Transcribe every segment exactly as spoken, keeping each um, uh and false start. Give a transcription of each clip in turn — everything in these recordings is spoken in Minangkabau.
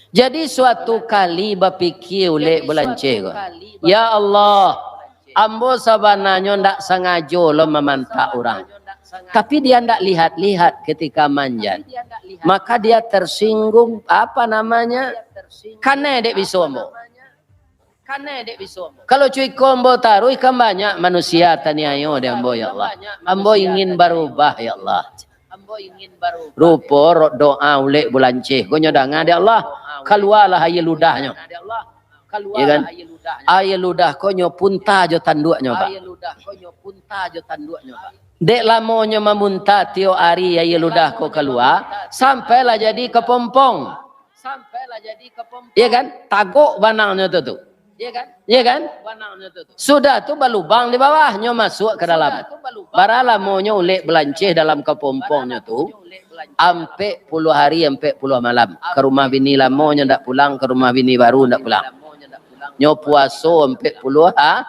Jadi suatu kali bapikia ulek bulanceh ko, "Ya Allah, ambo sabananyo ndak sangajo lo mamantak urang. Tapi dia ndak lihat-lihat ketika manjan. Maka dia tersinggung, apa namanya, kanai dek biso ambo. Kalau cuiko ambo taruih kan banyak manusia taniayo dek ambo, ya Allah. Ambo ingin barubah, ya Allah." Rupo ro-, doa ulek bulanceh ko nyo danga dek Allah, kalualah aia ludahnyo. Ya kan? Aia ludah ko nyo punta jo tanduaknyo, Pak. Dek lamonyo mamunta tiok ari aia ludah ko kalua, sampailah jadi kapompong. Ya kan? Tagok banangnyo tu, tu. Ya kan? Sudah tu balubang di bawah, nyo masuak ka dalam. Bara lamonyo ulek bulanceh dalam kapompongnyo tu? Ampek puluah hari, ampek puluah malam. Ka rumah bini lamo nyo ndak pulang, ka rumah bini baru ndak pulang. Nyo puaso ampek puluah ha-,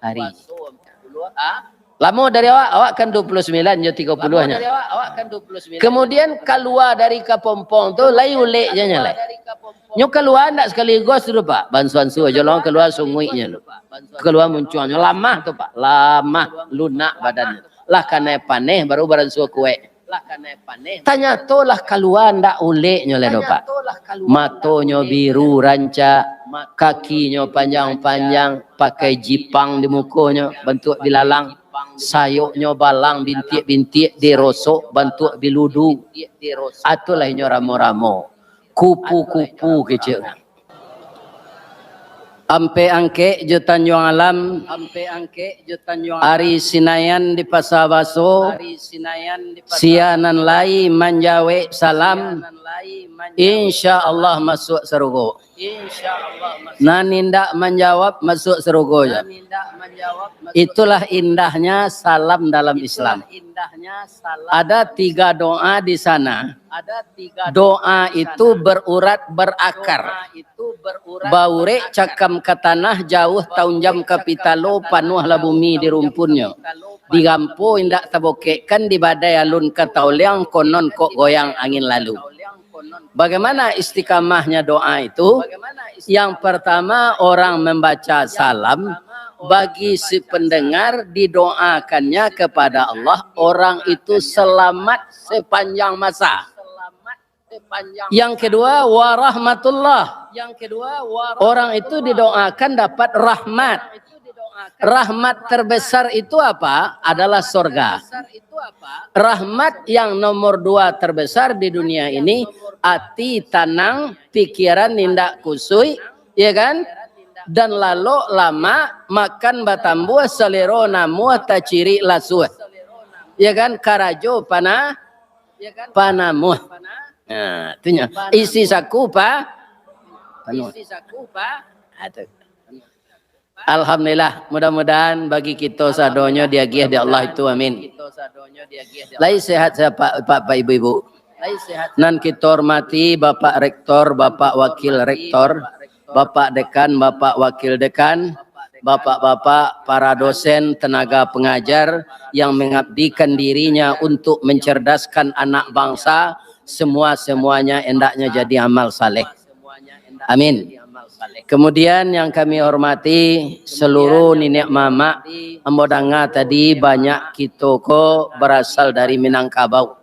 hari. Lamo dari awak, awak kan dua puluh sembilan jo tigo puluah nyo. Kemudian kalua dari kapompong tu, lai ulek je nyo lai. Nyo kalua ndak sakaligus tu, Pak. Bansuansu ajo lo kalua sunguiknyo tu. Kalua muncuangnyo lamah tu, Pak. Lamah, lunak badannyo. Lah kanai paneh, baru baransua kuek. Tanyato lah kalua ndak uleknyo lai do, Pak. Matonyo biru rancak, kakinyo panjang-panjang, pakai jipang di mukonyo, bantuak bilalang, sayoknyo balang bintiak-bintiak, dirosok bantuak biludu. Atulah inyo ramo-ramo. Kupu-kupu kecek. Ampek Angkek jo Tanjuang Alam, ari Sinayan di Pasa Baso, sia nan lai manjawek salam, insya Allah masuak sarugo. Nan indak manjawab masuak sarugo jo. Itulah indahnya salam dalam Islam. Ada tiga doa di sana. Doa itu berurat berakar. Baurek cakam ka tanah, jauah taunjam ka pitalo, panuahlah bumi di rumpunnyo. Di gampo indak tabokekkan, di badai alun ka taoliang, konon kok goyang angin lalu. Bagaimana istiqamahnya doa itu? Yang pertama, orang membaca salam, bagi si pendengar didoakannya kepada Allah, orang itu selamat sepanjang masa. Yang kedua, warahmatullah. Orang itu didoakan dapat rahmat. Rahmat terbesar itu apa? Adalah sorga. Rahmat yang nomor dua terbesar di dunia ini, ati tanang, pikiran indak kusuik, ya kan? Dan lalok lamak, makan batambuah, salero namuah, tacirik lasuah. Ya kan? Karajo panah, panamuah. Nah, tu nyo. Isi saku pa-, panuah. Ah, tu. Alhamdulillah, mudah-mudahan bagi kito sadonyo diagiah dek Allah itu, amin. Lai sehat, sehat, Pak, Pak, Pak, Ibu-ibu. Nan kito hormati Bapak Rektor, Bapak Wakil Rektor, Bapak Dekan, Bapak Wakil Dekan, Bapak-bapak, para dosen, tenaga pengajar yang mengabdikan dirinya untuk mencerdaskan anak bangsa, semua-semuanya hendaknya jadi amal saleh. Amin. Kemudian yang kami hormati seluruh niniak mamak, ambo danga tadi banyak kito ko berasal dari Minangkabau.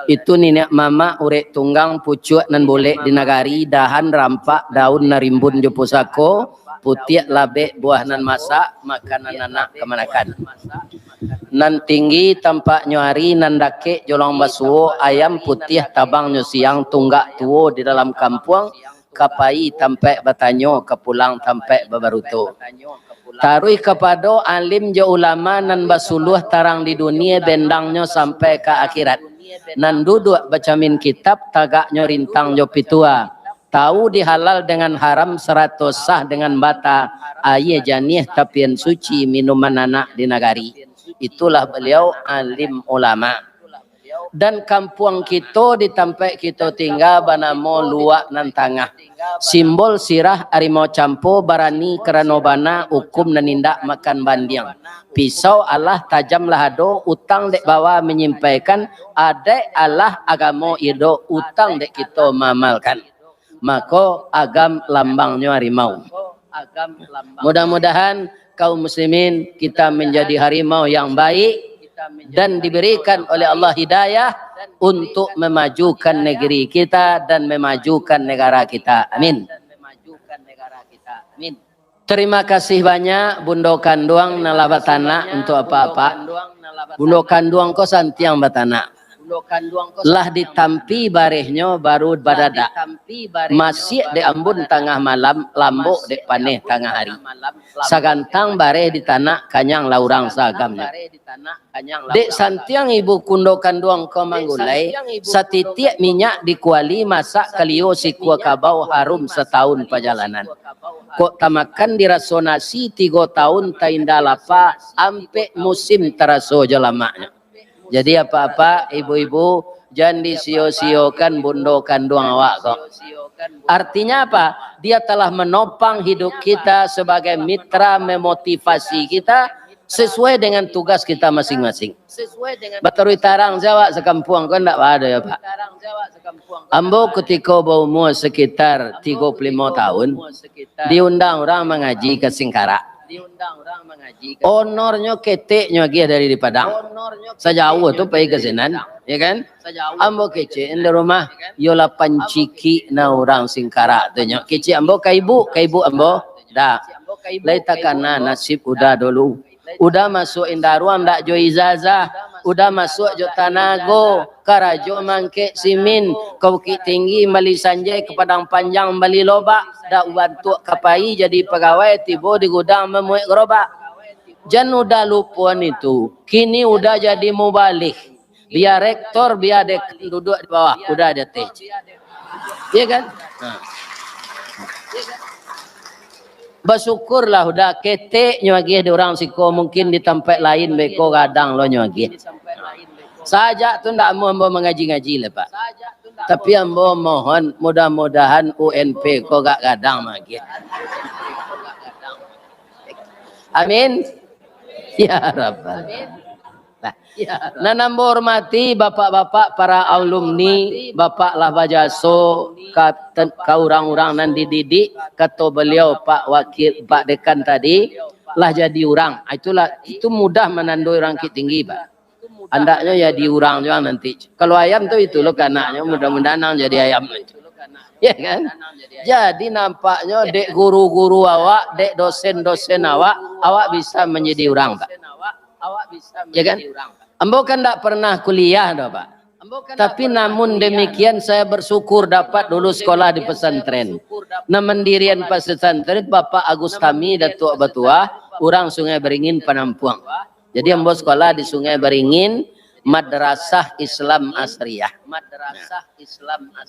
Itu niniak mamak urek tunggang, pucuak nan bulek di nagari, dahan rampak, daun nan rimbun jo pusako, putiak labek buah nan masak, makanan anak kamanakan. Nan tinggi tampaknyo ari, nan dakek jolong basuo, ayam putiah tabangnyo siang, tunggak tuo di dalam kampuang, ka pai tampaik batanyo, ka pulang tampaik babaruto. Taruih kapado alim jo ulama nan basuluah tarang di dunia, bendangnyo sampai ka akhirat. Nan duduak bacamin kitab, tagaknyo rintang jo pitua. Tahu di halal dengan haram, sarato sah dengan bata, aia janiah tapian suci, minuman anak di nagari. Itulah beliau alim ulama. Dan kampuang kito di tampek kito tingga banamo Luak Nan Tangah. Simbol sirah arimau campo, barani karano bana, ukum nan indak makan bandiang. Pisau alah tajam lah ado, utang dek bawa manyimpaikan, adaik alah agamo iduik, utang dek kito maamalkan. Mako, agam lambangnyo harimau. Mudah-mudahan kaum muslimin kita menjadi harimau yang baik dan diberikan oleh Allah hidayah untuk memajukan negeri kita dan memajukan negara kita. Amin. Terima kasih banyak, Bundo Kanduang, nan lah batanak untuak apak-apak. Bundo Kanduang ko santiang batanak. Lah ditampi barehnyo baru badadak. Masiak dek ambun tangah malam, lambok dek paneh tangah ari. Sagantang bareh ditanak, kanyang lah urang saagamnyo. Dek santiang ibu Bundo Kanduang ko manggulai, satitiak minyak di kuali, masak kalio sikua kabau, harum satahun pajalanan. Kok tamakan diraso nasi, tigo tahun tainda lapa, ampek musim taraso jo lamaknyo. Jadi apak-apak, ibu-ibu, jan disio-siokan Bundo Kanduang awak ko. Artinya apa? Dia telah menopang hidup kita sebagai mitra memotivasi kita sesuai dengan tugas kita masing-masing. Bataruih tarang se awak sakampuang ko ndak baa doh yo, Pak. Ambo kutiko baumua sakitar tigo puluah limo tahun, diundang urang mangaji ka Singkarak. Onornyo keteknyo agiah dari di Padang. Sajauah tu pai ka sinan, ya kan? Ambo kecek di rumah, yo lah pancikik nah urang Singkarak tu nyo. Kecek ambo ka ibu, ka ibu ambo, dak. Lai takana nasib Uda dulu. Uda masuak indaruang dak jo ijazah, Uda masuak jo tanago, karajo mangkek simin, ka Bukik Tinggi mambali sanjai, ka Padang Panjang mambali lobak, dak bantuak ka pai jadi pagawai, tibo di gudang mamuek garobak. Jan Uda lupo nitu, kini Uda jadi mubalih. Bia rektor, bia dekan duduak di bawah, Uda di ateh. Iya kan? Nah. Basyukurlah Uda, keteknyo agiah di urang siko, mungkin di tampek lain beko gadang lo nyo agiah. Sajak tu ndak amuah ambo mangaji-ngaji lai, Pak. Tapi ambo mohon, mudah-mudahan U N P ko agak gadang agiah. Amin. Ya Rabbal. Nah, nan ambo hormati bapak-bapak para alumni, bapak lah bajaso ka ten-, ka urang-urang nan dididik, kato baliau Pak Wakil, Pak Dekan tadi, lah jadi urang. Ah, itulah, itu mudah manandoi urang Bukik Tinggi, Pak. Andaknyo jadi urang juo nanti. Kalau ayam tu itu lo kanaknyo, mudah-mudahan ang jadi ayam. Ya kan? Jadi nampaknyo dek guru-guru awak, dek dosen-dosen awak, awak bisa manjadi urang, Pak. Ya kan? Ambo kan ndak pernah kuliah doh, Pak. Tapi namun demikian, saya bersyukur dapat dulu sekolah di pesantren. Nah, mandirian pesantren Bapak Agus Tami, Datuak Batuah, urang Sungai Beringin Panampuang. Jadi ambo sekolah di Sungai Beringin, Madrasah Islam Asriyah.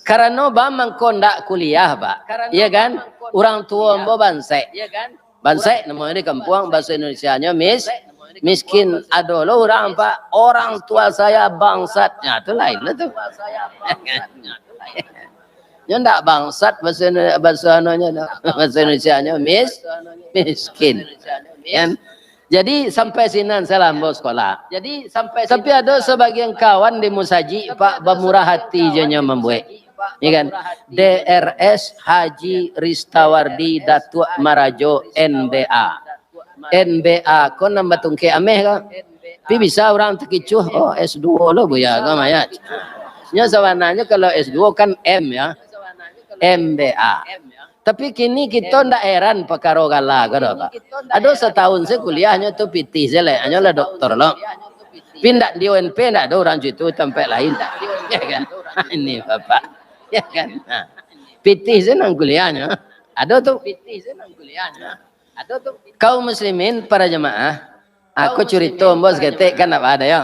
Karano baa mangko ndak kuliah, Pak? Iya kan? Urang tuo ambo bansaik. Bansaik namonyo di kampuang, bahaso Indonesianyo mis-, miskin. Ado lo urang, Pak, "Orang tua saya bangsat." Nah, tu lain lah tu. Nyo ndak bangsat, bahaso Indo-, bahaso anonyo tu. Bahaso Indonesianyo mis-, miskin. Kan? Jadi sampai sinan salah ambo sekolah. Tapi ado sabagian kawan di musajik, Pak, bamurah hati jo nyo mambuek. Ya kan? D R S Haji Ristawardi Datuak Marajo, N B A. N B A ko nan batungkek ameh ko. Tapi bisa urang takicuah, "Oh, S duo lo Buya ko mah yo." Nyo sabananyo kalau S duo kan M yo. M B A. Tapi kini kito ndak heran pakaro gala ko doh, Pak. Ado satahun se kuliahnyo tu pitih se lai, hanyo lah doktor lo. Pi ndak di U N P ndak ado urang co itu, tampek lain. Ya kan? Ini Bapak. Ya kan? Nah. Pitih se nan kuliahnyo. Ado tu. Kaum muslimin, para jamaah, aku curito ambo saketek kan, ndak baa doh yo.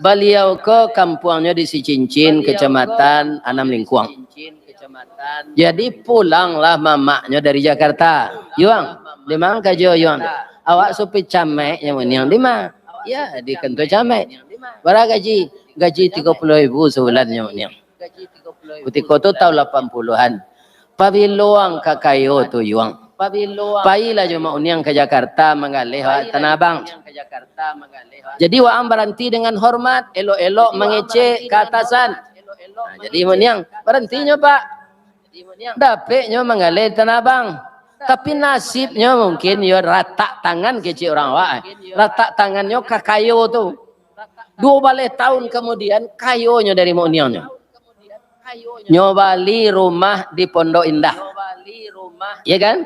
Baliau ko kampuangnyo di Sicincin, Kecamatan Anam Lingkuang. Jadi pulanglah mamaknyo dari Jakarta. "Yuang, di ma ang karajo, Yuang?" "Awak supir camaik nyo, Niang." "Di ma?" "Ya, di kantua camaik." "Bara gaji?" Gaji tigo puluah ribu sabulan nyo Mak Uniang. Kutiko tu taun lapan puluahan. Pabilo ang ka kayo tu, Yuang? Pailah jo Mak Uniang ka Jakarta manggaleh tanah abang. Jadi waang baranti dengan hormat, elok-elok mangecek ka atasan. Nah, jadi Mak Uniang, barantinyo, Pak. Dapeknyo manggaleh tanah abang. Tapi nasibnyo mungkin yo ratak tangan kecek urang awak, eh. Ratak tangannyo ka kayo tu. Duo baleh taun kamudian, kayonyo dari Mak Uniang nyo. Nyo bali rumah di Pondok Indah. Iya kan?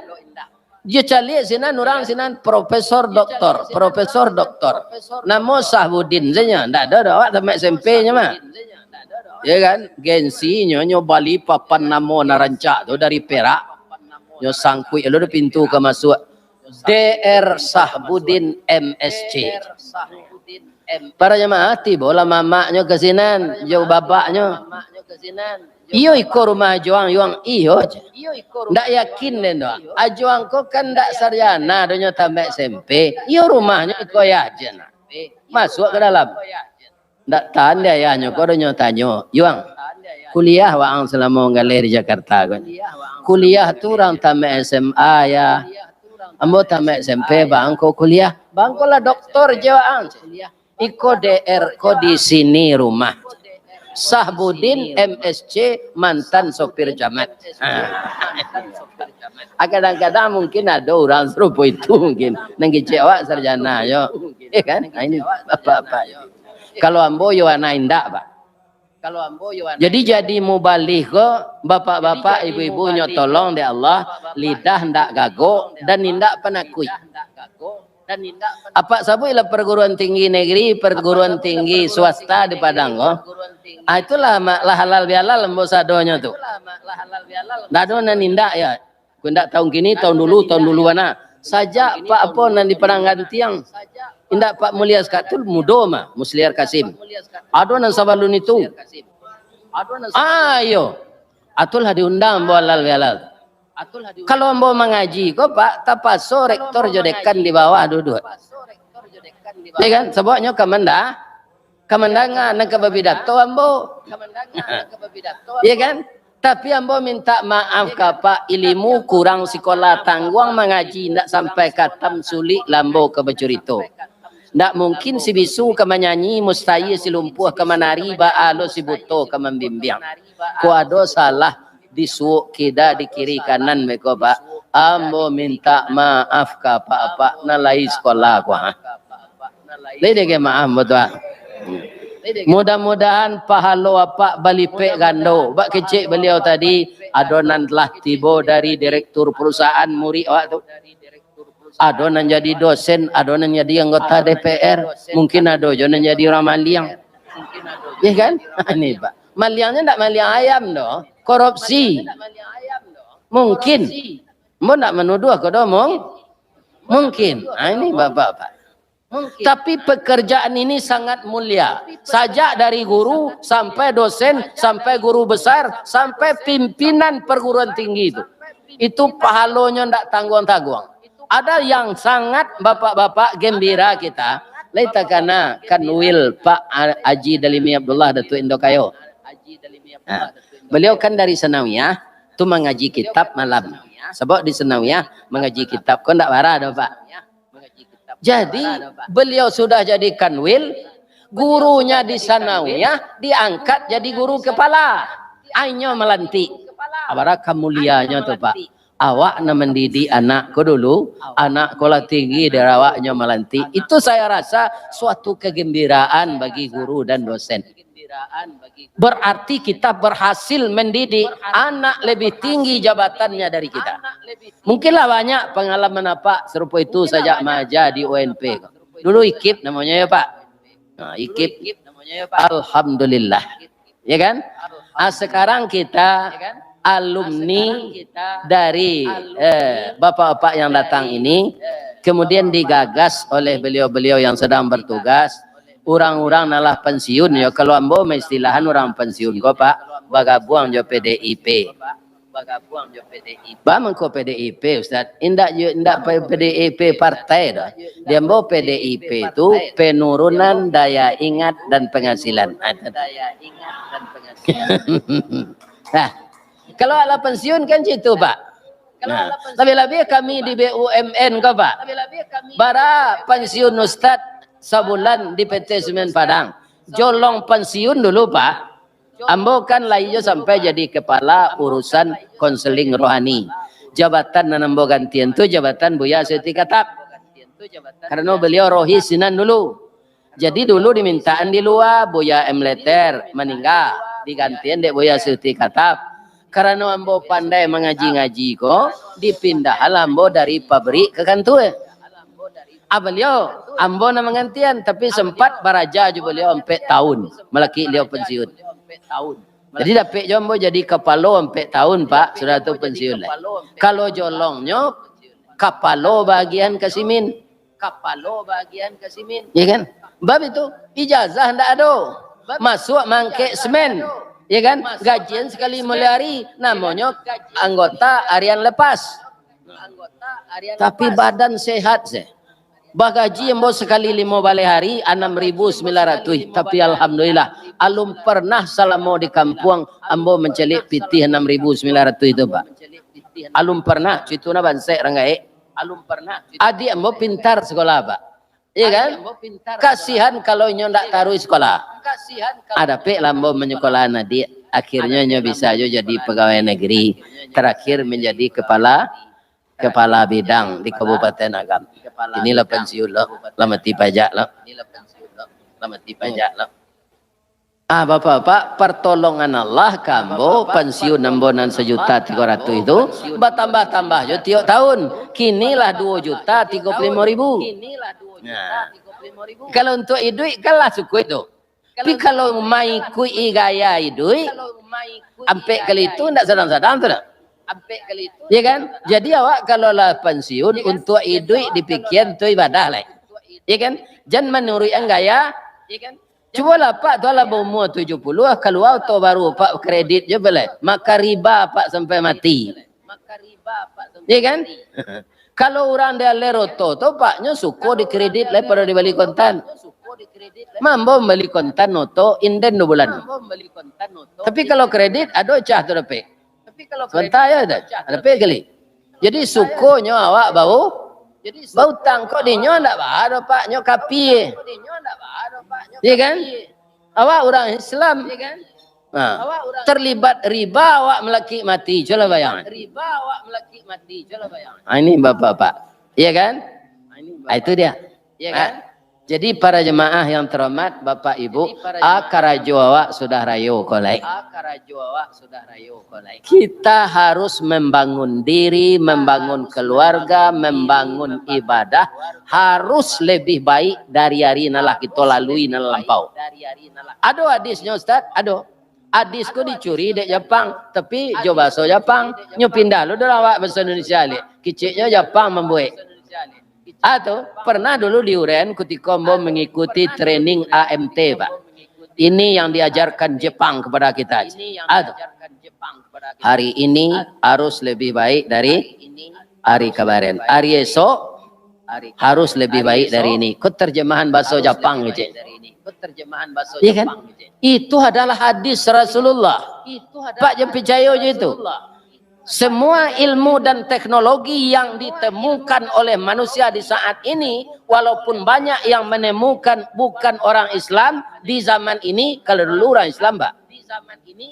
Nyo caliak sinan, urang sinan profesor doktor, profesor doktor. Namo Sahbudin sajo, ndak ado doh awak tamat S M P nyo mah. Iya kan? Gengsinyo, nyo bali papan namo nan rancak tu dari Perak. Nyo sangkuik dulu di pintu ka masuak. D R Sahbudin M S C. Para jamaah, tibolah mamaknyo ka sinan, jo babaknyo. "Iyo iko rumah Ajuang, Yuang?" "Iyo," jar. Ndak yakin den doh. Ajuang ko kan ndak sarjana doh nyo tamat S M P. "Iyo rumahnyo iko, Yah," jar. Masuak ka dalam. Ndak tahan dek ayahnyo ko doh nyo tanyo, "Yuang, kuliah waang salamo manggaleh di Jakarta ko?" "Kuliah tu urang tamat S M A, Yah. Ambo tamat S M P, baa ko kuliah?" "Baa ko lah doktor je waang." "Iko D R ko di sini rumah. Sahbudin M S C, mantan sopir camat." Ah, kadang-kadang mungkin ado urang sarupo itu mungkin. Nan kecek awak sarjana yo. Iya kan? Nah, ini bapak-bapak. Kalau ambo yo anak indak, Pak. Jadi, jadi mubalih ko, bapak-bapak, ibu-ibu, nyo tolong dek Allah, lidah ndak gagok dan indak panakuik. Apak sabuiklah perguruan tinggi negeri, perguruan tinggi swasta di Padang ko. Ah, itulah ma-, lah halal bihalal ambo sadonyo tu. Ndak ado nan indak yo. Ko indak taun kini, taun dulu, taun dulu bana. Sajak Pak apo nan di Padang Gantiang, indak Pak Mulia Sakatul, mudo mah, Musliar Kasim. Ado nan sabalun itu. Ah, iyo. Atulah diundang ambo halal bihalal. Kalau ambo mangaji ko, Pak, tapaso rektor jo dekan di bawah duduak. Iya kan? Sababnyo ka manda-, ka mandanga, nan ka bapidato ambo. Iya kan? Tapi ambo minta maaf ka Pak, ilimu kurang, sikola tangguang, mangaji indak sampai katam, sulik lah ambo ka bacurito. Ndak mungkin si bisu ka manyanyi, mustahil si lumpuah ka manari, baa lo si buto ka mambimbiang. Kok ado salah di suok kida, di kiri kanan beko, Pak. Ambo minta maaf ka apak-apak nan lai sikola ko, ha. Lai dek maaf ambo tu, ha. Mudah-mudahan pahalo apak balipek gando. Bak kecek baliau tadi, ado nan lah tibo dari direktur perusahaan murid awak tu. Ado nan jadi dosen, ado nan jadi anggota D P R, mungkin ado jo nan jadi urang maliang. Iya kan? Ini, Pak. Maliangnyo ndak maliang ayam doh, korupsi. Mungkin. Ambo ndak manuduah ko doh, mung-, mungkin. Ah, ini bapak-bapak. Tapi pekerjaan ini sangat mulia. Sajak dari guru sampai dosen, sampai guru besar, sampai pimpinan perguruan tinggi itu. Itu pahalonyo ndak tangguang-tangguang. Ada yang sangat bapak-bapak gembira kita, lai takana Kanwil Pak A-, Haji Dalimi Abdullah Datuk Indo Kayo. Nah, beliau kan dari Sanawiyah, tu mangaji kitab malam. Sabab di Sanawiyah mangaji kitab ko ndak bara doh, Pak. Jadi, beliau sudah jadi Kanwil, gurunya di Sanawiyah diangkat jadi guru kepala. Ainyo malantik. Abara kamuliaanyo tu, Pak. Awak nan mandidik anak ko dulu, anak ko lah tinggi dari awaknyo malantik. Itu saya rasa suatu kegembiraan bagi guru dan dosen. Berarti kita berhasil mendidik anak lebih tinggi jabatannya dari kita. Mungkinlah banyak pengalaman apak serupa itu sajak maaja di U N P ko. Dulu IKIP namonyo ya, Pak. Nah, IKIP. Alhamdulillah. Ya kan? Ah, sekarang kita alumni dari, eh, bapak-bapak yang datang ini, kemudian digagas oleh beliau-beliau yang sedang bertugas, urang-urang nan lah pensiun, ya, kalau ambo maistilahan urang pensiun ko, Pak, bagabuang jo P D I P. Ba mangko P D I P, Ustaz. Indak yo, indak P-, P D I P partai doh. Di ambo P D I P tu penurunan daya ingat dan penghasilan. Ah, itu. Nah, kalau alah pensiun kan situ, Pak. Nah, labiah-labiah kami di B U M N ko, Pak. Bara pensiun Ustaz sabulan di P T Semen Padang. Jolong pensiun dulu, Pak. Ambo kan lai jo sampai jadi kepala urusan konseling rohani. Jabatan nan ambo gantian tu jabatan Buya Siti Katap. Karano beliau rohis sinan dulu. Jadi dulu dimintaan di lua, Buya M Leter maningga, digantian dek Buya Siti Katap. Karano ambo pandai mangaji-ngaji ko, dipindahan ambo dari pabrik ka kantua. Ah, baliau, ambo nan mangantian, tapi sempat baraja jo baliau ampek tahun, malakik baliau pensiun. Jadi dapek jo ambo jadi kapalo ampek tahun, Pak, sudah tu pensiun lai. Kalau jolongnyo, kapalo bagian ka simin. Kapalo bagian ka simin. Ya kan? Bab itu, ijazah ndak ado. Masuak mangkek semen. Ya kan? Gajian sakali mulia hari, namonyo anggota harian lepas. Tapi badan sehat se. Bagaji ambo sakali limo baleh hari, anam ribu sambilan ratuih. Tapi alhamdulillah, alun pernah salamo di kampuang ambo mancaliak pitih anam ribu sambilan ratuih tu, Pak. Alun pernah, cuitu na bansek rang gaek. Adiak ambo pintar sakolah, Pak. Iya kan? Kasihan kalau inyo ndak taruih sakolah. Ah, dapek lah ambo manyakolahan adiak. Akhirnyo inyo bisa jo jadi pagawai nagari. Tarakhir manjadi kapala, kapala bidang di Kabupaten Agam. Inilah pensiun lo, lah mati pajak lo. Ah, Bapak-bapak, partolongan Allah ka ambo, pensiun ambo nan sajuta tigo ratuih tu, batambah-tambah jo tiok tahun. Kini lah duo juta tigo puluah limo ribu. Nah, kalau untuak iduik kan lah cukuik tu. Tapi kalau maikuik gaya iduik, ampek kali tu ndak sadang-sadang tu dah. Ya kan? Jadi awak kalau lah pensiun, untuak iduik dipikian tu ibadah lai. Ya kan? Jan manuruikan gaya. Cubolah Pak tu lah baumua tujuh puluah, kalua oto baru Pak kredit jo bele. Maka riba Pak sampai mati. Ya kan? Kalau urang di aler oto tu, Pak, nyo suko dikredit lai pado dibali kontan. Mambo mambali kontan oto inden duo bulan. Tapi kalau kredit, ado cah tu dapek. Sabanta yo tu, dapek kali. Jadi sukonyo awak bau, bautang. Kok dinyo ndak baa doh, Pak, nyo kapie. Iya kan? Awak urang Islam. Ha. Terlibat riba awak malakik mati, cubolah bayangkan. Ha, ini bapak-bapak. Iya kan? Ha, itu dia. Ha. Jadi para jemaah yang terhormat, Bapak Ibu, a karajo awak sudah rayo ko lai. Kita harus membangun diri, membangun keluarga, membangun ibadah, harus lebih baik dari ari nan lah kito lalui nan lampau. Ado hadisnyo, Ustaz? Ado. Hadis ko dicuri dek Japang, tapi jo bahaso Japang, nyo pindah lo dalam awak bahaso Indonesia liak. Kiciknyo Japang mambuek. Ah, tu, pernah dulu di Uren kutiko ambo mangikuti training A M T, Pak. Ini yang diajarkan Jepang kepada kita. Ah, tu. Hari ini harus lebih baik dari hari kemarin. Hari esok harus lebih baik dari ini. Ko terjemahan bahasa Japang, cek. Iya kan? Itu adalah hadis Rasulullah. Pak, jan picayo jo itu. Semua ilmu dan teknologi yang ditemukan oleh manusia di saat ini, walaupun banyak yang menemukan bukan orang Islam di zaman ini, kalau dulu orang Islam, Pak.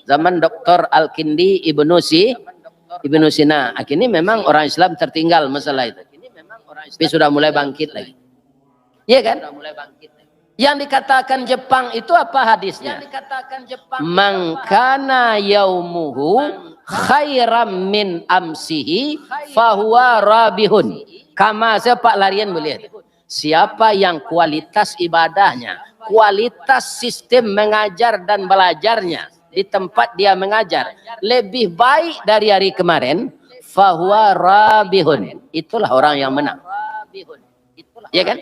Zaman Doktor Al-Kindi, Ibnu Si-, Ibnu Sina. Kini memang orang Islam tertinggal masalah itu. Tapi sudah mulai bangkit lagi. Iya kan? Yang dikatakan Jepang itu apa hadisnya? "Man kana yaumuhu khairam min amsihi fahuwa rabihun." Kama sepak larian boleh. Siapa yang kualitas ibadahnya, kualitas sistem mengajar dan belajarnya di tempat dia mengajar lebih baik dari hari kemarin, fahuwa rabihun. Itulah orang yang menang. Ya kan?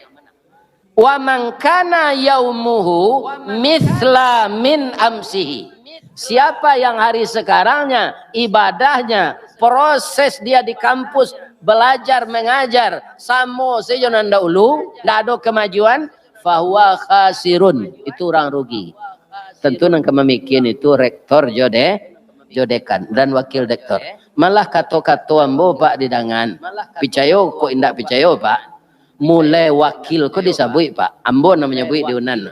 "Wa man kana yaumuhu mithla min amsihi." Siapa yang hari sekarangnya, ibadahnya, proses dia di kampus, belajar mengajar, samo sajo nan dahulu, ndak ado kemajuan, fahuwa khasirun, itu urang rugi. Tentu nan ka mamikian itu rektor jo de-, jo dekan dan wakil rektor. Malah kato-kato ambo, Pak, didangan. Picayo ko indak picayo, Pak. Mulai wakil ko disabuik, Pak. Ambo nan manyabuik di Unan.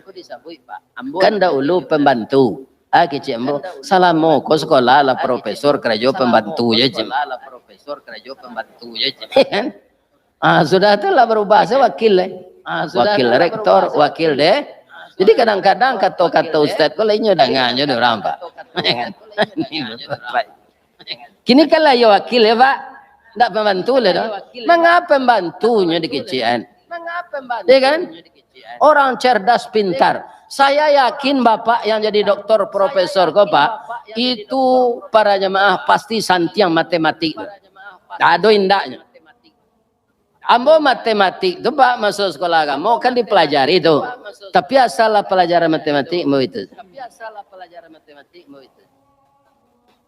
Kan dahulu pembantu. Ah, kecek ambo, salamo ko sekolah lah profesor, karajo pembantu je, cek. Kan? Ah, sudah tu lah berubah, saya wakil, eh. Wakil rektor, wakil deh. Jadi kadang-kadang kato-kato ustaz ko lainnyo dangannyo dek urang, Pak. Kini kan lah iyo wakil ya, Pak. Ndak pembantu lah dah. Mangapa pembantunyo dikecekan? Ya kan? Orang cerdas, pintar. Saya yakin Bapak yang jadi doktor, profesor ko, Pak, itu para jamaah pasti santiang matematik. Tak ada indaknya. Ambo matematik tu, Pak, masuk sekolah agamo kan dipelajari tu. Tapi asal lah pelajaran matematik ambo itu.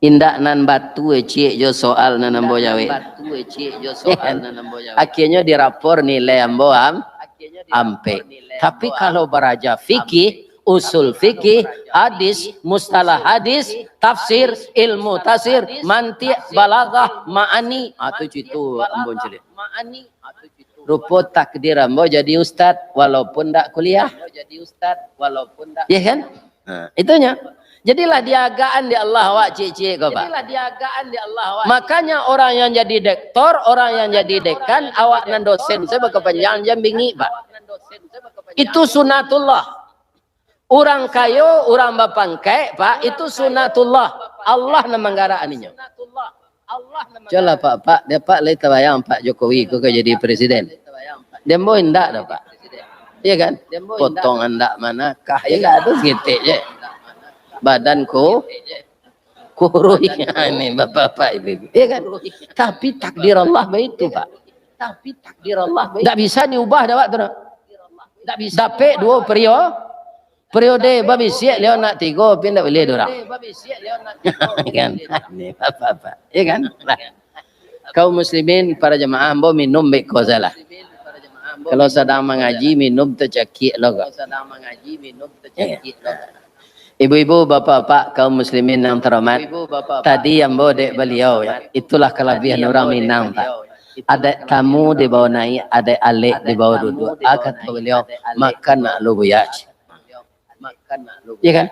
Indak nan batu ciek jo soal nan ambo jawek. Akhirnyo di rapor nilai ambo am-, ampek. Tapi kalau baraja fikih, usul fikih, hadis, mustalah hadis, tafsir, ilmu tafsir, mantik, balaghah, ma'ani, ah, tu cuitu ambo caliak. Rupo takdir ambo jadi ustad, walaupun ndak kuliah. Ya kan? Nah, itunyo. Jadilah diagaan dek Allah awak ciek-ciek ko, Pak. Makanya orang yang jadi doktor, orang yang jadi dekan, awak nan dosen, saya bakapanjang jan bingik, Pak. Itu sunatullah. Urang kayo, urang bapangkek, Pak, itu sunatullah. Allah nan manggarak aninyo. Cubolah, Pak, Pak, dek Apak lai tabayang Pak Jokowi ko ka jadi presiden? Dek ambo indak doh, Pak. Iya kan? Potongan ndak manakah, indak tu saketek je. Badan ku-, kuruih. Ini bapak-bapak, ibu-ibu. Iya kan? Tapi takdir Allah baitu, Pak. Ndak bisa diubah dek awak tu, nah. Dapek duo perio-, periode, babisiak liau nak tigo, tapi ndak buliah dek urang. Kan? Ini bapak-bapak. Iya kan? Nah. Kaum muslimin, para jamaah, ambo minum beko sajolah. Kalau sadang mangaji, minum tacakik lo ko. Iya. Ibu-ibu, bapak-bapak, kaum muslimin yang terhormat, tadi ambo dek baliau, ya, itulah kalabiahan urang Minang, Pak. Adaik tamu dibawa naiak, adaik alek dibawa duduak. Ah, kato baliau, makan nak lo buya. Iya kan?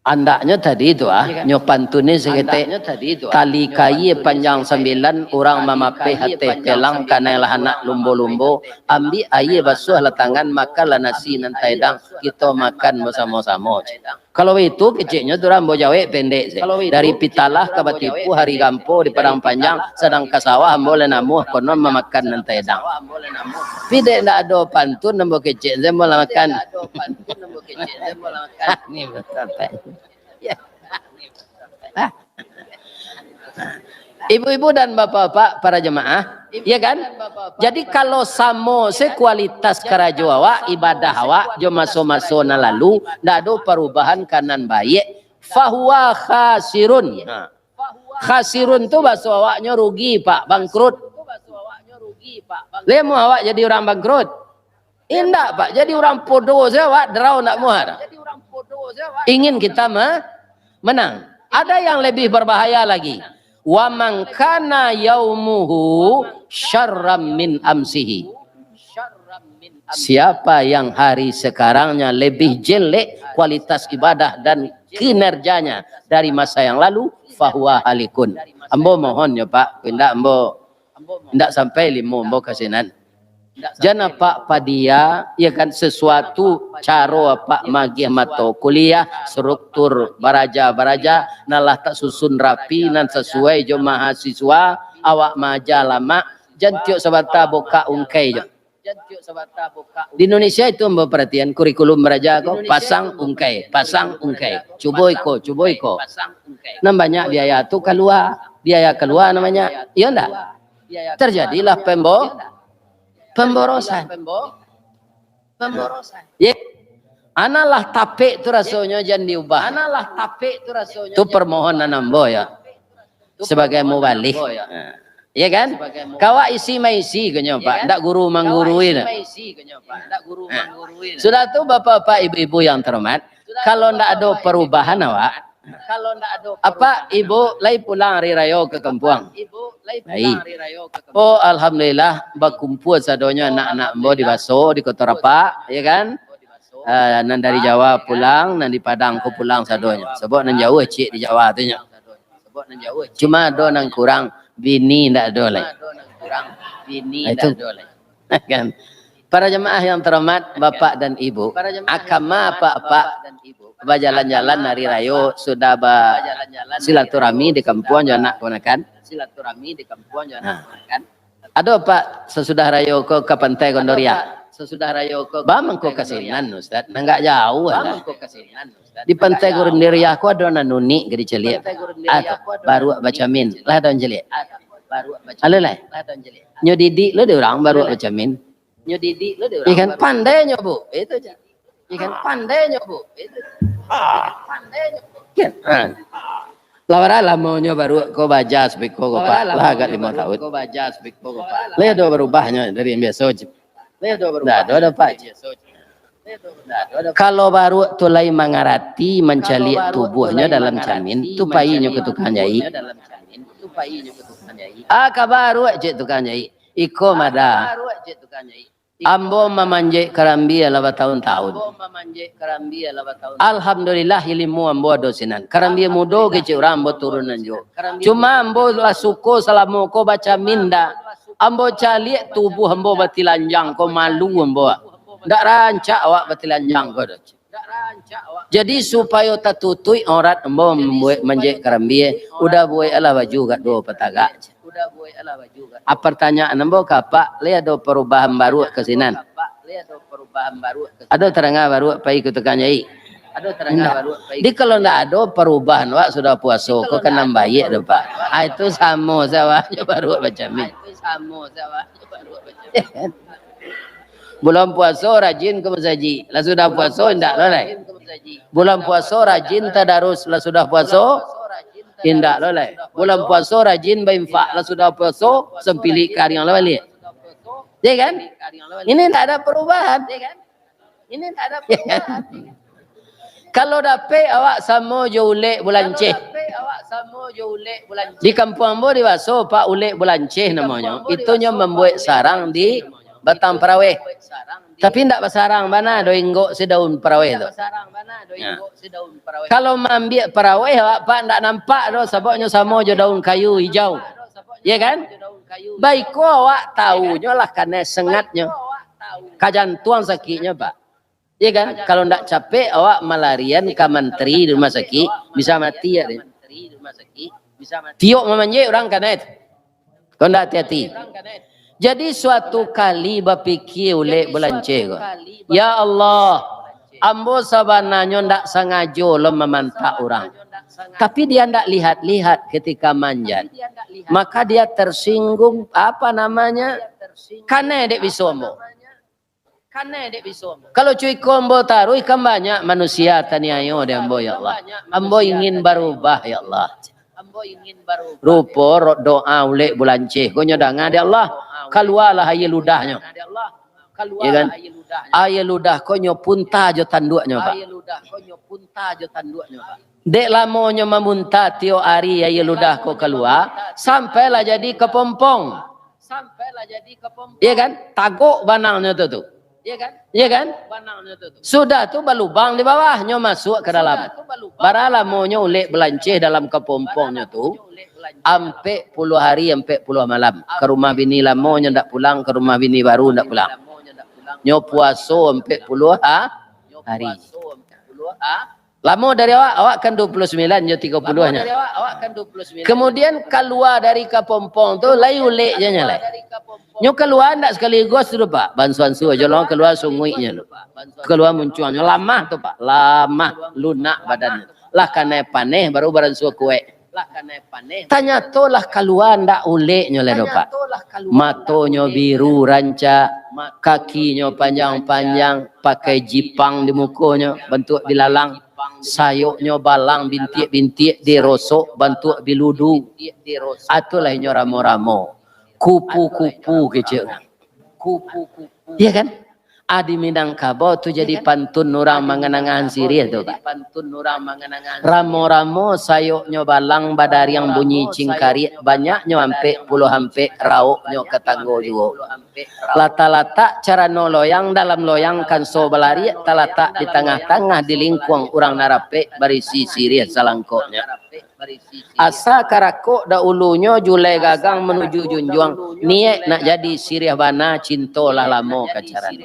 Andaknyo tadi tu, ah, nyo pantunnyo saketek, tali kaia panjang sambilan, urang mamapeh ateh pelang, kanai lah anak lumbo-lumbo, ambiak aia basuahlah tangan, makanlah nasi nan taedang, kito makan basamo-samo. Kalau itu keceknyo tu, ambo jawek pendek se. Dari Pitalah ka Batipu, hari gampo di Padang Panjang, sadang ka sawah ambo lah namuah, konon mamakan nan taedang. Tapi dek ndak ado pantun, ambo kecek se, ambo lah makan. Ni bapak. Ibu-ibu dan bapak-bapak, para jemaah, ya kan? Jadi, kalau samo se kualitas karajo awak, ibadah awak, jo maso-maso nan lalu, ndak ado parubahan ka nan baiak, fahuwa khasirun. Nah, khasirun tu baso awaknyo rugi, Pak, bangkrut. Lai amuah awak jadi urang bangkrut? Indak, Pak. Jadi urang podo se awak, darau ndak amuah. Ingin kita me-, menang. Ada yang lebih berbahaya lagi. "Wa man kana yaumuhu syarram min amsihi." Siapa yang hari sekarangnya lebih jelek kualitas ibadah dan kinerjanya dari masa yang lalu, fahuwa halikun. Ambo mohon yo, Pak, indak ambo, indak sampai limo ambo ka sinan. Jan apak padia, ya kan, sesuatu caro apak magiah mato kuliah, struktur baraja-baraja, nan lah tasusun rapi, nan sasuai jo mahasiswa, awak maaja lamak, jan tiok sabanta bukak ungkai jo. Di Indonesia itu ambo paratian kurikulum baraja ko, pasang ungkai, pasang ungkai, cubo iko, cubo iko. Nan banyak biaya tu kalua, biaya kalua nan banyak, iyo ndak? Terjadilah pembo-, pemborosan. Ya. Ana lah tapek tu rasonyo, jan diubah. Ana lah tapek tu rasonyo. Tu jan permohonan ambo, ya. Sebagai mubalih. Ha. Ya kan? Sebagai mu- Kawak isi maisi konyo, Pak. Ndak guru manggurui nah. Ha. Sudah tu, bapak-bapak, ibu-ibu yang terhormat, kalau ndak ado perubahan awak, Apak, Ibu, lai pulang ari rayo ka kampuang? Lai. Oh, alhamdulillah, bakumpua sadonyo anak-anak ambo di Baso, di Koto Rapak, ya kan? Ah, nan dari Jawa pulang, nan di Padang ko pulang sadonyo. Sabab nan jauah ciek di Jawa tu nyo. Cuma ado nan kurang, bini ndak ado lai. Nah, itu. Kan? Para jamaah yang terhormat, Bapak dan Ibu, akama apak-apak bajalan-jalan hari rayo, sudah ba-, silaturahmi di kampuang jo anak kamanakan. Nah. Ado, Pak, sasudah rayo ko ka Pantai Gondoriah? Ba mangko ka sinan, Ustaz. Nah, agak jauah lah. Di Pantai Gondoriah ko ado nan unik ka dicaliak. Ado, baruak bacamin. Lah ado nan caliak? Ado lai? Nyo didik lo dek urang baruak bacamin. Nyo didik lo dek urang. Ikan pandai nyo, Bu. Itu je. Ikan pandai nyo, Bu. Itu. Ah. Pandai nyo, Bu. Kan? Ah. Lah bara lamonyo baruak ko baja sapiko ko, Pak? Lah agak limo tahun. Lah ado barubahnyo dari yang biaso, Cip? Lah ado barubahnyo dari yang biaso, Cip? Ndak ado, Pak. Kalau baruak tu lai mangarati mancaliak tubuahnyo dalam camin, tu pai nyo ka tukang jaik. Ah, ka baruak, cek tukang jaik. Iko mada. Ambo mamanjek karambia lah batahun-tahun. Alhamdulillah, ilimu ambo ado sinan. Karambia mudo kecek urang ambo turunan juo. Cuma ambo lah suko salamo ko bacamin ndak. Ambo caliak tubuah ambo batilanjang ko, malu ambo. Ndak rancak awak batilanjang ko doh. Jadi, supayo tatutuik aurat ambo mambuek manjek karambia, udah bueklah baju agak duo patagak. Ah, partanyaan ambo ka apak, lai ado parubahan baruak ka sinan? Ado tadanga baruak pai ka tukang jaik? Indak. Jadi, kalau ndak ado parubahan, wak sudah puaso ko kan nan baiak doh, Pak. Ah, itu samo sawahnyo baruak bacamin. Bulan puaso rajin ka masajik, lah sudah puaso indak lo lai. Bulan puaso rajin tadarus, lah sudah puaso indak lo lai. Bulan puaso rajin bainfak, lah sudah puaso sampilik kariang lah baliak. Ya kan? Ini ndak ada perubahan. Ya kan? Kalau dapek awak samo jo ulek bulanceh. Di kampuang ambo di Baso, Pak, ulek bulanceh namonyo. Itu nyo mambuek sarang di batang paraweh. Tapi ndak basarang bana doh, inggok se daun paraweh tu. Nah. Kalau maambiak paraweh awak, Pak, ndak nampak doh, sababnyo samo jo daun kayu ijau. Ya kan? Baiko awak tahunyo lah kanai sengatnyo. Ka jantuang sakiknyo, Pak. Iya kan? Kalau ndak capek, awak malarian ka mantri di rumah sakik, bisa mati ya deh. Tiok mamanjek urang kanai tu. Kau ndak hati-hati. Jadi, suatu kali bapikia ulek bulanceh ko, "Ya Allah, ambo sabananyo ndak sangajo lo mamantak urang. Tapi dia ndak lihat-lihat ketika manjat. Maka dia tersinggung, apa namanya, kanai dek biso ambo." Kalau cuiko ambo taruih, kan banyak manusia taniayo dek ambo, ya Allah. Ambo ingin barubah, ya Allah. Rupo ro-, doa ulek bulanceh ko nyo danga dek Allah. Kalualah aia ludahnyo. Ya kan? Aia ludah ko nyo punta jo tanduaknyo, Pak. Dek lamonyo mamunta tiok ari aia ludah ko kalua, sampailah jadi kapompong. Iya kan? Tagok banangnyo tu, tu. Iya kan? Sudah tu balubang di bawah, nyo masuak ka dalam. Bara lamonyo ulek bulanceh dalam kapompongnyo tu? Ampek puluah hari, ampek puluah malam. Ka rumah bini lamonyo ndak pulang, ka rumah bini baru ndak pulang. Nyo puaso ampek puluah ha-, hari. Lamo dari awak, awak kan dua puluh sembilan jo tigo puluahnyo. Kemudian kalua dari kapompong tu, lai ulek je nyo lai. Nyo kalua ndak sakaligus tu, Pak. Bansuan-suan jo lo kalua sunguiknyo tu. Kalua muncuangnyo lamah tu, Pak. Lamah, lunak badannyo. Lah kanai paneh, baru baransua kuek. Tanyatolah kalua ndak uleknyo lai doh, Pak. Matonyo biru rancak, kakinyo panjang-panjang, pakai jipang di mukonyo, bantuak bilalang, sayoknyo balang bintiak-bintiak, dirosok bantuak biludu. Atulah inyo ramo-ramo, kupu-kupu kecek urang. Iya kan? Adi Minangkabau tu jadi pantun urang manganangan siriah tu, Pak. Ramo-ramo sayoknyo balang badariang bunyi cingkariak, banyaknyo ampek puluah ampek raoknyo ka tanggo juo. Latak-latak carano loyang dalam loyang kanso balariak, talatak di tangah-tangah di lingkuang urang nan rapek barisi siriah salangkoknyo. Asa karakok daulunyo, julai gagang manuju junjuang, niaik nak jadi siriah bana, cinto lah lamo kacaran.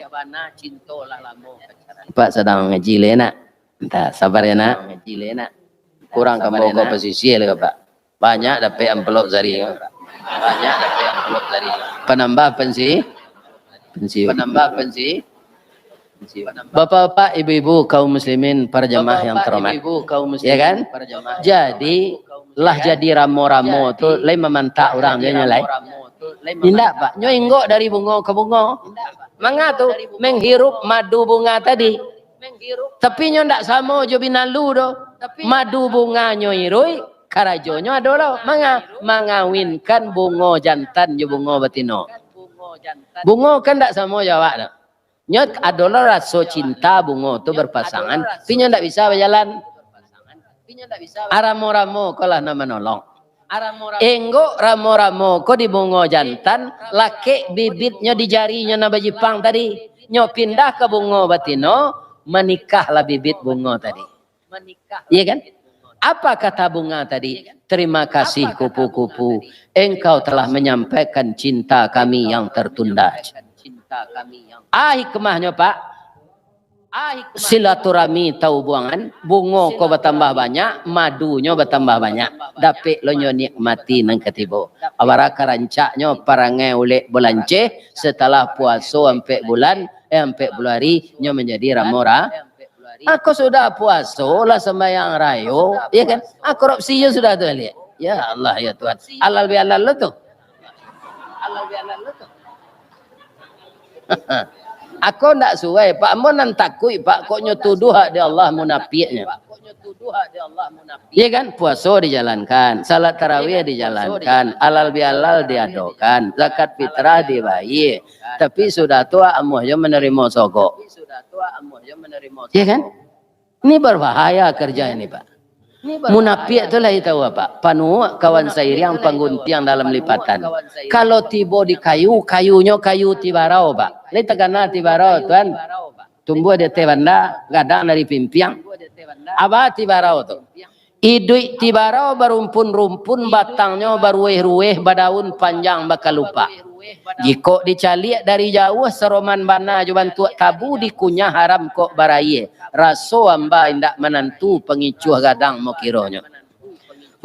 Pak sadang ngaji le nak. Entah, sabar ya nak. Kurang ka mambao ka pasisia le Pak. Banyak dapek amplop sari. Banyak dapek amplop sari. Panambah pensi-, pensiun. Panambah pensi-, Bapak-bapak, ibu-ibu, kaum muslimin, para jamaah yang terhormat. Ya kan? Jadi, lah jadi ramo-ramo tu, lai mamantak urang nyo lai. Indak, Pak. Nyo inggok dari bungo ka bungo. Manga tu, menghirup madu bunga tadi. Tapi nyo ndak samo jo binalu doh. Madu bunga nyo iruik, karajonyo ado lo. Manga? Mangawinkan bungo jantan jo bungo batino. Bungo kan ndak samo jo awak doh. Nyo ado lo raso cinta bungo tu berpasangan, tapi nyo ndak bisa bajalan. Aramo-ramo ko lah nan manolong. Inggok ramo-ramo ko di bungo jantan, lakek bibitnyo di jarinyo nan bajipang tadi. Nyo pindah ka bungo batino, manikahlah bibit bungo tadi. Iya kan? Apa kata bunga tadi? "Terima kasih kupu-kupu, engkau telah menyampaikan cinta kami yang tertunda." Ah, hikmahnyo, Pak. Silaturahmi tau buangan, bungo ko batambah banyak, madunyo batambah banyak. Dapek lo nyo nikmati nan ka tibo. Abara ka rancaknyo parangai ulek bulanceh, setelah puaso ampek bulan, eh, ampek puluah ari, nyo manjadi ramo ra-, Ako sudah puaso lah sambayang rayo, ya kan? Ah, korupsi jo sudah tu, liek. Ya Allah, ya Tuhan. Alal bihalal lo tu. Ako ndak suai, Pak. Ambo nan takuik, Pak. Kok nyo tuduah di Allah munapiaknyo. Ya kan? Puaso dijalankan, salat tarawih dijalankan, alal bihalal diadokan, zakat fitrah dibayie. Tapi sudah tu, amuah jo manarimo sogok. Ya kan? Ini berbahaya kerja ini, Pak. Munapiak tu lai tahu apa? Panuak kawan sairiang, pangguntiang dalam lipatan. Kalau tibo di kayu, kayunyo kayu tibarau, Pak. Lai takana tibarau, Tuan. Tumbuah di ateh banda, gadang dari pimpiang. Apa tibarau tu? Iduik tibarau barumpun-rumpun, batangnyo barueh-rueh, badaun panjang bakalupak. Jikok dicaliak dari jauah, saroman bana jo bantuak tabu, dikunyah haram kok barayie. Raso amba indak manantu, pangicuah gadang mokironyo.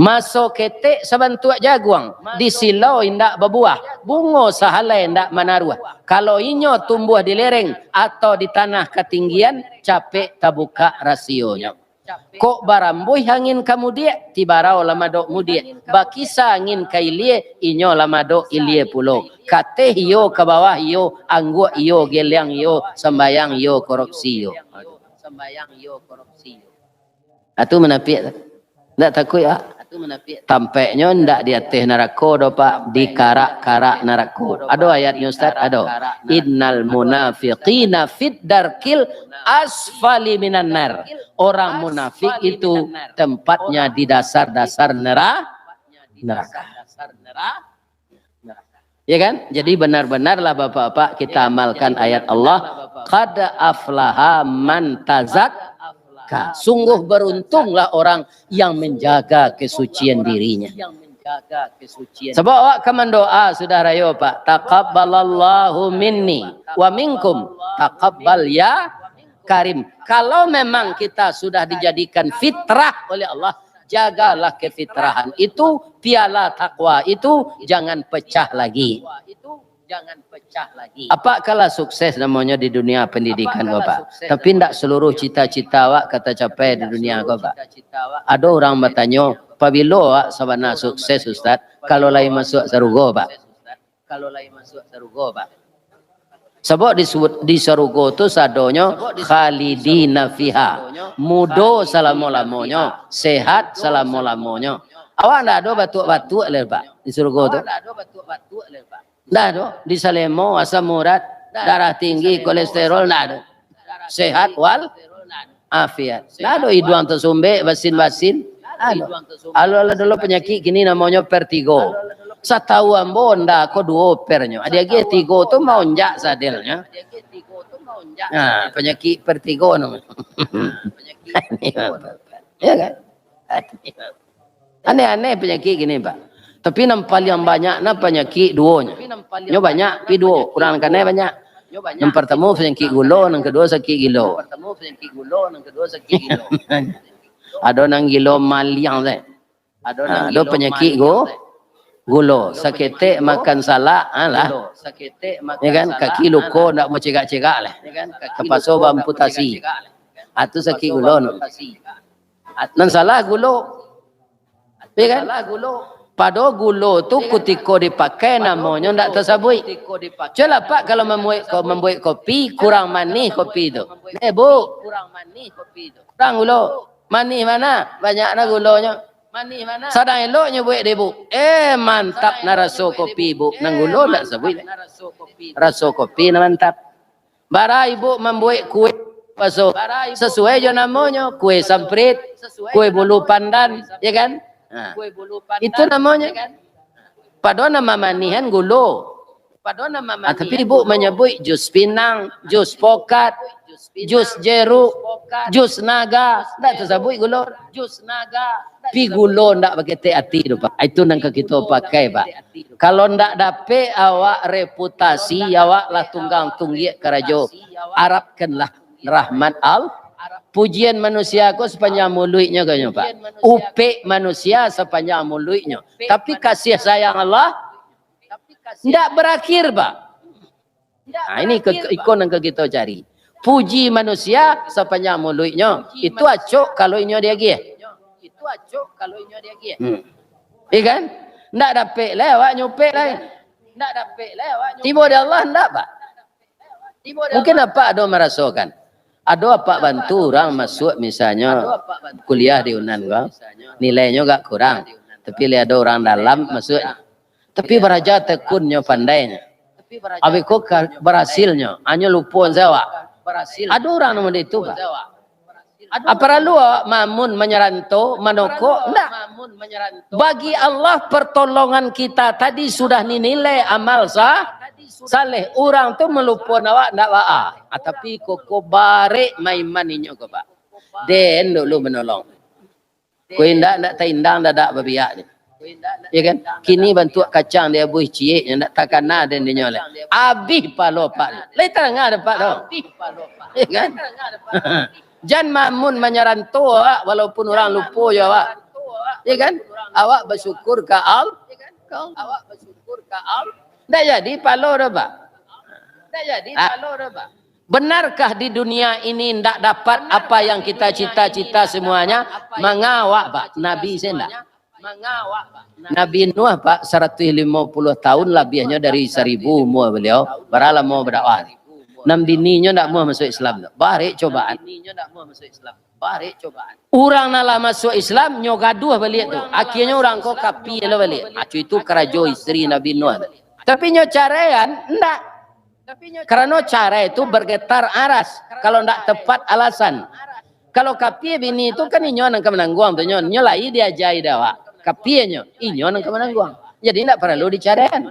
Maso ketek sabantuak jaguang, disilau indak babuah, bungo sahalai indak manaruah. Kalau inyo tumbuah di lereng atau di tanah katinggian, capek tabukak rasionyo. Kok barambuih angin ka mudiak, tibarau lah madok mudiak. Bakisa angin ka ilie, inyo lah madok ilie pulo. Kateh iyo ka bawah iyo, angguak iyo, geliang iyo, sambayang iyo, korupsi iyo. Atu munapiak tu. Ndak takuik, Pak. Tampeknyo ndak di ateh narako doh, Pak, di karak-karak narako. Ado ayatnyo, Ustaz? Ado. "Innal munafiqina fid darkil asfali minan nar." Orang munafik itu tempatnya di dasar-dasar nera-, neraka. Ya kan? Jadi benar-benarlah bapak-bapak kita amalkan ayat Allah, "Qad aflaha man tazakka." Sungguh beruntunglah orang yang menjaga kesucian dirinya. Sabab awak ka mandoa sudah rayo, Pak, "Taqabbalallahu minni wa minkum, taqabbal ya Karim." Kalau memang kita sudah dijadikan fitrah oleh Allah, jagalah kefitrahan itu, piala takwa itu jangan pecah lagi. Apak kalah sukses namonyo di dunia pendidikan ko, Pak. Tapi ndak seluruh cita-cita awak ka tacapai di dunia ko, Pak. Ado urang batanyo, Pabilo awak sabana sukses, Ustaz, kalau lai masuak sarugo, Pak? Sabab di su-, di sarugo tu sadonyo khalidina fiha, mudo salamo-lamonyo, sehat salamo-lamonyo. Awak ndak ado batuak-batuak lai, Pak, di sarugo tu? Ndak ado. Di Salemo, asam urat, darah tinggi, kolesterol, ndak ado. Sehat wal afiat. Ndak ado iduang tasumbek, basin-basin. Ndak ado. Alo-alo dulu panyakik kini namonyo vertigo. Satau ambo Honda ko duo pernyo. Adi agiah tigo tu maonjak sadelnyo. Nah, panyakik vertigo namonyo. Ya kan? Aneh-aneh panyakik kini, Pak. Tapi nan paliang banyak nah panyakik duonyo. Nyo banyak, pi duo, kurang kanai banyak. Nan partamo panyakik gulo, nan kaduo sakik gilo. Ado nan gilo maliang teh. Ha, ado panyakik gu-, gulo, saketek makan salak, ha lah. Ya kan, kaki luko ndak mau cegak-cegak lah. Tapaso baamputasi. Ha, tu sakik gulo no. Nan salah gulo. Ya kan? Pado gulo tu kutiko dipakai namonyo ndak tasabuik. Cubolah Pak kalau mambuek ko-, mambuek kopi, kurang manih kopi tu. Eh, Bu. Kurang gulo. Manih mana? Banyak nah gulonyo. Sadang elok nyo buek dek Ibu. Eh, mantap nah raso kopi Ibu. Nan gulo ndak sabuik. Raso kopi nah mantap. Bara Ibu mambuek kue baso, sasuai jo namonyo, kue samprit, kue bulu pandan, ya kan? Nah, itu namonyo. Pado nan mamanihan gulo. Ah, tapi Ibu manyabuik jus pinang, jus pokat, jus jeruk, jus naga, ndak tasabuik gulo. Pi gulo ndak baketek ati tu, Pak. Itu nan ka kito pakai, Pak. Kalau ndak dapek awak reputasi, awak lah tunggang tunggiak karajo, arapkanlah rahmat Al-, pujian manusia ko sapanjang muluiknyo, kanyo, Pak. Upek manusia sapanjang muluiknyo. Tapi kasih sayang Allah ndak barakhir, Pak. Nah, ini ke, iko nan ka kito cari. Puji manusia sapanjang muluiknyo, itu acok kalau inyo diagiah. Hmm. Iya kan? Ndak dapek lai awak nyupek lai. Tibo di Allah ndak, Pak? Mungkin Apak ado marasokan. Ado Apak bantu urang masuak, misalnyo kuliah di Unan ko, nilainyo agak kurang. Tapi lai ado urang dalam masuak. Tapi baraja tekunnyo, pandainyo. Abih ko ka-, barasilnyo, hanyo lupo sajo awak. Ado urang nan model itu, Pak. Apa paralu awak mamun manyaranto, manokok? Ndak. Bagi Allah, pertolongan kita tadi sudah dinilai amal sa-, saleh. Urang tu malupoan awak ndak baa. Ah, tapi koko barek maiman inyo ko, Pak. Den dulu manolong. Kok indak, ndak taindang dadak babiak tu. Ya kan? Kini bantuak kacang diabuih cieknyo, ndak takana den dinyo lai. Abih palo Apak tu. Lai tadanga dek Apak tu. Ya kan? Jan mamun manyaranto awak, walaupun urang lupo jo awak. Ya kan? Awak basyukur ka Al-, ka Allah. Ndak jadi palo doh, Pak. Ah. Benarkah di dunia ini ndak dapat apa yang kita cita-cita semuanya? Manga awak, Pak, Nabi se ndak. Nabi Nuh, Pak, saratuih limo puluah tahun, labiahnyo dari saribu umua baliau, bara lamo badakwah. Nan bininyo ndak amuah masuak Islam tu. Barek cobaan. Urang nan lah masuak Islam, nyo gaduah baliak tu. Akhianyo urang ko kapia lo baliak. Ah, itu karajo isteri Nabi Nuh tu. Tapi nyo caraian, ndak. Karano carai tu bergetar aras, kalau ndak tepat alasan. Kalau kapia bini tu kan inyo nan ka manangguang tu, nyo, nyo lai diajai dek awak. Kapianyo, inyo nan ka manangguang. Jadi ndak paralu dicaraian.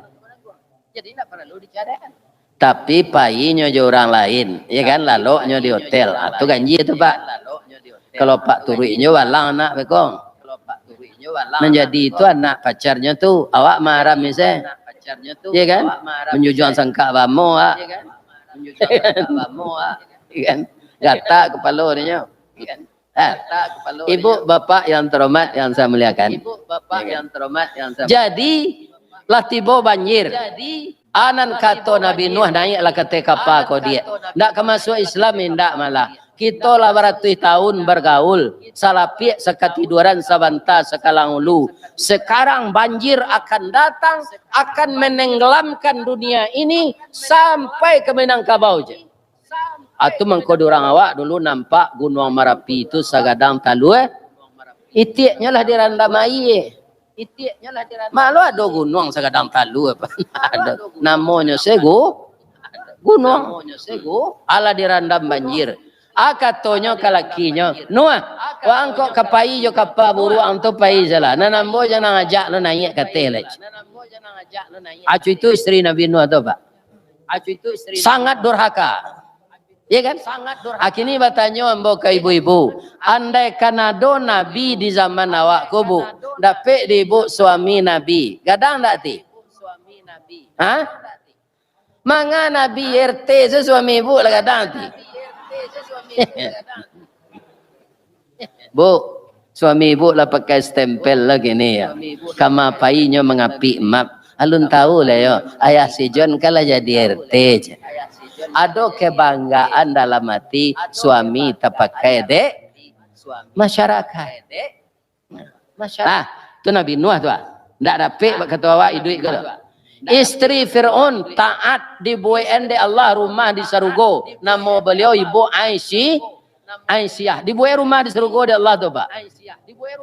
Tapi painyo jo urang lain, ya kan, laloknyo di hotel. Ah, tu ganjia tu, Pak. Kalau Apak turuik inyo, balang anak beko. Nan jadi tu anak pacarnyo tu, awak maharam misal. Ya kan? Manjujuang sangkak bamo, Pak. Ya kan? Gatak kapalo dinyo. Ah, Ibu, Bapak yang terhormat, yang saya muliakan. Jadi, Lah tibo banjir. Anan kato Nabi Nuh, naiaklah ka ateh kapa ko diak. Ndak ka masuak Islam, indak malah. Kito lah baratuih tahun bagaul, salapiak sakatiduran, sabanta sakalang ulu. Sekarang banjir akan datang, akan menenggelamkan dunia ini sampai ke Minangkabau je. Atu mangko di urang awak dulu nampak Gunuang Marapi tu sagadang talua, itiaknyo lah dirandam aia. Malah ado gunuang sagadang talua, apa? Ado. Namonyo se gu-, gunuang. Alah dirandam banjir. Ah, katonyo ka lakinyo, "Nuh, waang kok ka pai jo kapa buruak ang tu pai salah. Nan ambo jan ang ajak lo naiak ka ateh lai." Acu itu isteri Nabi Nuh tu, Pak. Sangat durhaka. Iya kan? Akhirnya batanyo ambo ka ibu-ibu, andaikan ado nabi di zaman awak ko, Bu, dapek di ibu suami nabi, gadang ndak ti? Ha? Manga nabi R T se suami ibu lah gadang ti. Bu, suami ibu lah pakai stempel lah kini yo. Kama painyo mangapik map. Alun tahu lah yo, ayah si John kan lah jadi R T je. Ado kebanggaan dalam hati suami tapakai dek masyarakat. Ah, tu Nabi Nuh tu ah. Ndak dapek bak kato awak iduik ko. Isteri Firaun taat, dibuekan dek Allah rumah di sarugo. Namo baliau Ibu Aisy-, Aisyah. Dibuek rumah di sarugo dek Allah tu, Pak.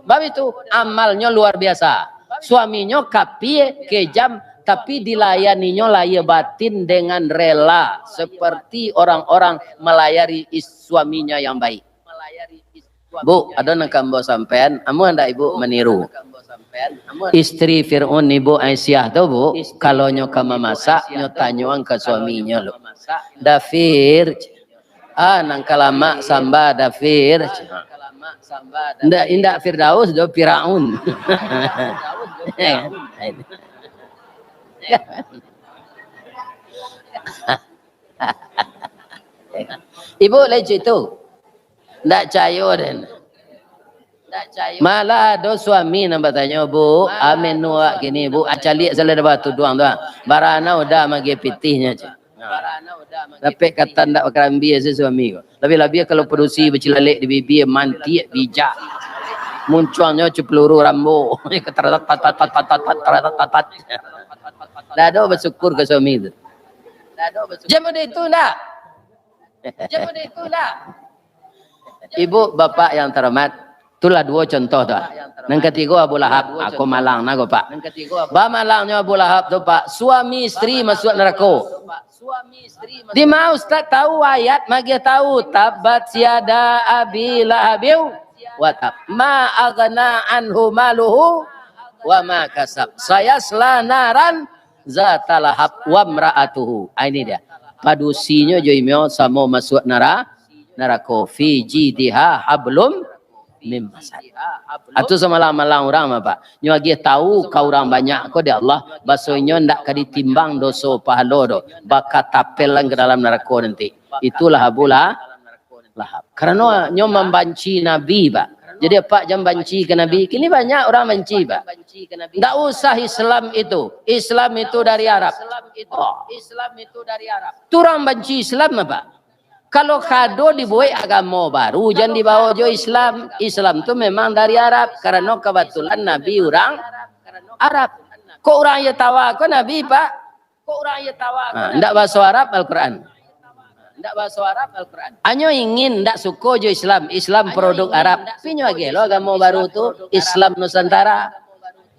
Bab itu, amalnyo luar biasa. Suaminyo kapia, kejam, tapi dilayaninyo lahia batin dengan rela, seperti orang-orang melayani is-, suaminya yang baik. Bu, ado nan ka ambo sampaian, amuah ndak ibu maniru? Isteri Firaun ibu Aisyah tu, Bu, kalau nyo ka mamasak, nyo tanyoan ka suaminyo lu. "Dafir, ah, nan ka lamak samba, Dafir." Ndak, indak Firdaus doh, Firaun. Ibu lai cito. Ndak cayo den. Malah ado suami nan batanyo, "Bu, a menu awak kini, Bu, a caliak salah di bawah tuduang tu, ah. Bara nan udah magiah pitihnyo," ceh. Nah. Dapek katan ndak bakarambia se suami ko. Labiah-labiah kalau padusi bacilalek di bibia, mantiak bijak. Muncuangnyo ceh peluru Rambo. Ndak ado basyukur ka suami tu. Jan model itu ndak. Ibu, bapak yang terhormat, itulah duo contoh tu. Nan katigo Abu Lahab, ako malang na ko, Pak. Bamalangnyo Abu Lahab tu, Pak, suami isteri masuak narako. Di ma Ustaz tahu ayat magiah tahu, "Tabbat yada Abi Lahabin wa tab, ma aghna anhu maluhu wa ma kasab, sayasla naran zata lahab wa mra'atuhu." Ah, ini dia. Padusinyo jo inyo samo masuak nara-, narako. Fi jidiha hablum mim masad. Atu samalang-malang urang, Bapak. Nyo agiah tahu ka urang banyak ko dek Allah, baso inyo ndak ka ditimbang doso pahalo doh, bakatapel ka dalam narako nanti. Itulah Abu La-, Lahab. Karano nyo mambanci Nabi, Pak. Jadi, apak jan banci ka Nabi. Kini banyak urang banci, Pak. Ndak usah Islam itu. Islam itu dari Arab. Oh. Tu urang banci Islam, Pak. Kalau kado dibuek agamo baru, jan dibawo jo Islam. Islam tu memang dari Arab, karano kabatulan Nabi urang Arab. Kok urang iyo tawa ko Nabi, Pak? Ha, ndak baso Arab Al-Quran. Hanyo ingin ndak suko jo Islam, Islam produk Arab. Tapi nyo agiah lo agamo baru tu, Islam Nusantara.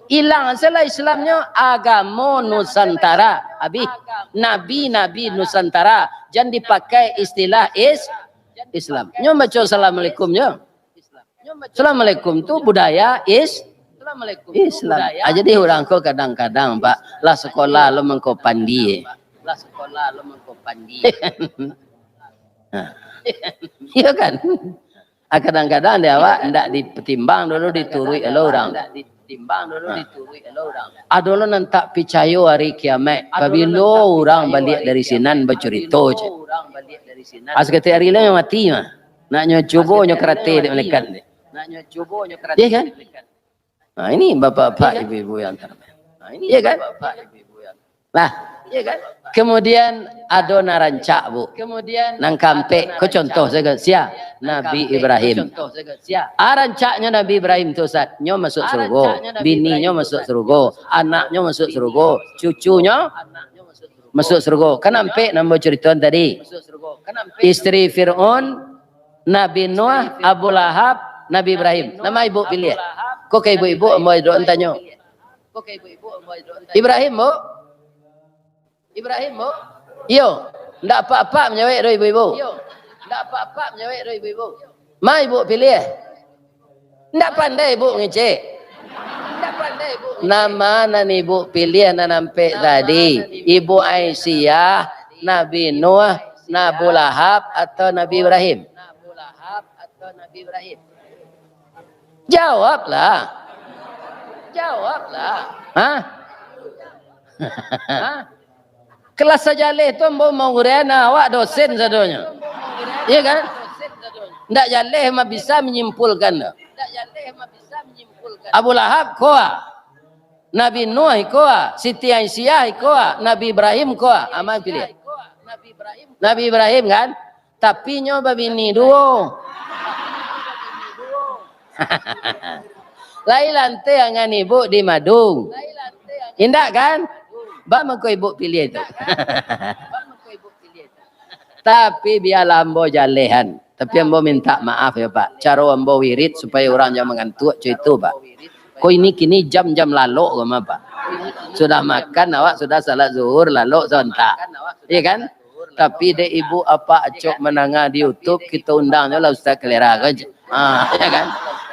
Ilang salah Islamnyo, agamo Nusantara. Abih, nabi-nabi Nusantara. Jan dipakai istilah is-, Islam. Nyo baco assalamualaikum nyo. Assalamualaikum tu budaya is-, Islam. Ah, jadi urang ko kadang-kadang, Pak, lah sekolah lo mangko pandie. Ha. Iyo kan? Ah, kadang-kadang dek awak ndak dipatimbang dulu, dituruik lo urang. Ha. Ado lo nan tak picayo ari kiamaik, pabilo urang baliak dari sinan bacurito je. Ah, saketek ari lo nyo mati mah. Nak nyo cubo nyo karate dek malaikat dek. Iyo kan? Nah, ini bapak-bapak, ibu-ibu yang terhormat. Iyo kan? Nah, kemudian ado nan rancak, Bu. Nan kaampek, ko contoh sajo, sia? Nabi Ibrahim. Ah, rancaknyo Nabi Ibrahim tu, Ustaz, nyo masuak surugo, bininyo masuak surugo, anaknyo masuak surugo, cucunyo masuak surugo. Kan ampek nan ambo caritoan tadi. Isteri Fir'aun, Nabi Nuh, Abu Lahab, Nabi Ibrahim. Nan ma ibu piliah? Ko ka ibu-ibu ambo doh tanyo. Ibrahim, Bu? Ibrahim, Bu? Iyo. Ndak apak-apak manjawek doh ibu-ibu. Ma ibu piliah? Ndak pandai ibu ngecek. Nan ma nan ibu piliah nan ampek tadi? Ibu Aisyah, Nabi Nuh, Abu Lahab, atau Nabi Ibrahim? Jawablah. Jawablah. Hah? Kelas sajaleh tu ambo manguraian, awak dosen sadonyo. Iyo kan? Ndak jaleh mah bisa manyimpulkan tu. Abu Lahab ko a, Nabi Nuh ko a, Siti Aisyah ko a, Nabi Ibrahim ko a. A ma piliah? Nabi Ibrahim kan? Tapi nyo babini duo. Lai lanteh angan ibu di Madung. Indak kan? Ba mangko ibu piliah tu. Tapi bialah ambo jalehan. Tapi ambo minta maaf yo, Pak. Caro ambo wirid supayo urang jan mangantuak, co itu, Pak. Ko ini kini jam-jam lalok ko mah, Pak. Sudah makan awak, sudah salat zuhur, lalok sabanta. Iyo kan? Tapi dek ibu apak acok mandanga di YouTube, kito undang nyo lah Ustaz Kalera ko. Ah, iyo kan?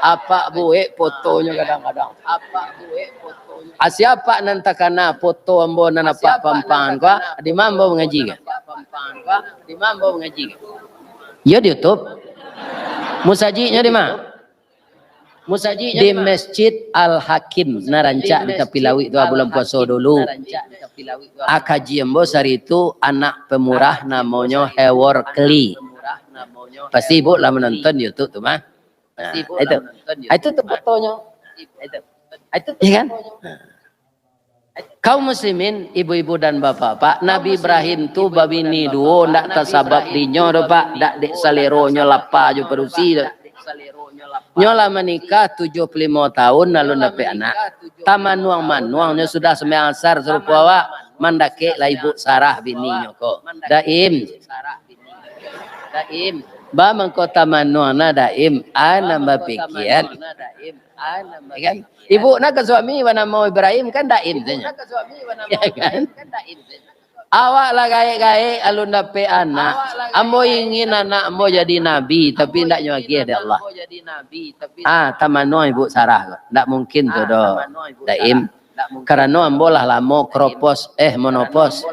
Apak buek fotonyo kadang-kadang. Apak buek fotonyo. Ah, sia apak nan takana foto ambo nan apak pampang ko? Di ma ambo mangaji ko? Iyo di YouTube. Musajiknyo di ma? Di Masjid Al-Hakim, nan rancak di tapi lauik tu, bulan puaso dulu. A, kaji ambo sari tu anak pemurah namonyo Hewor Kli. Pasti ibu lah manonton YouTube tu mah. Nah, itu. Itu tu fotonyo. Iyo kan? Kaum muslimin, ibu-ibu dan bapak-bapak, Nabi Ibrahim tu babini duo, ndak tasabab dinyo doh, Pak, ndak dek saleronyo lapa jo padusi doh. Nyo lah manikah tujuah puluah limo taun, alun dapek anak. Tamanuang-manuang nyo sudah sumbayang asar sarupo awak, mandakek lah ibu Sarah bininyo ko. Daim. Ba mangko tamanuang na Daim, a nan bapikia. Kan? Ibu nak ka suami banamo Ibrahim kan Daim sajo. Ya kan? Awak lah gaek-gaek alun dapek anak. Ambo ingin anak ambo jadi nabi, tapi ndak nyo agiah dek Allah. Ah, tamanuang ibu Sarah ko. Ndak mungkin tu doh, Daim. Karano ambo lah lamo kropos, eh, monopos.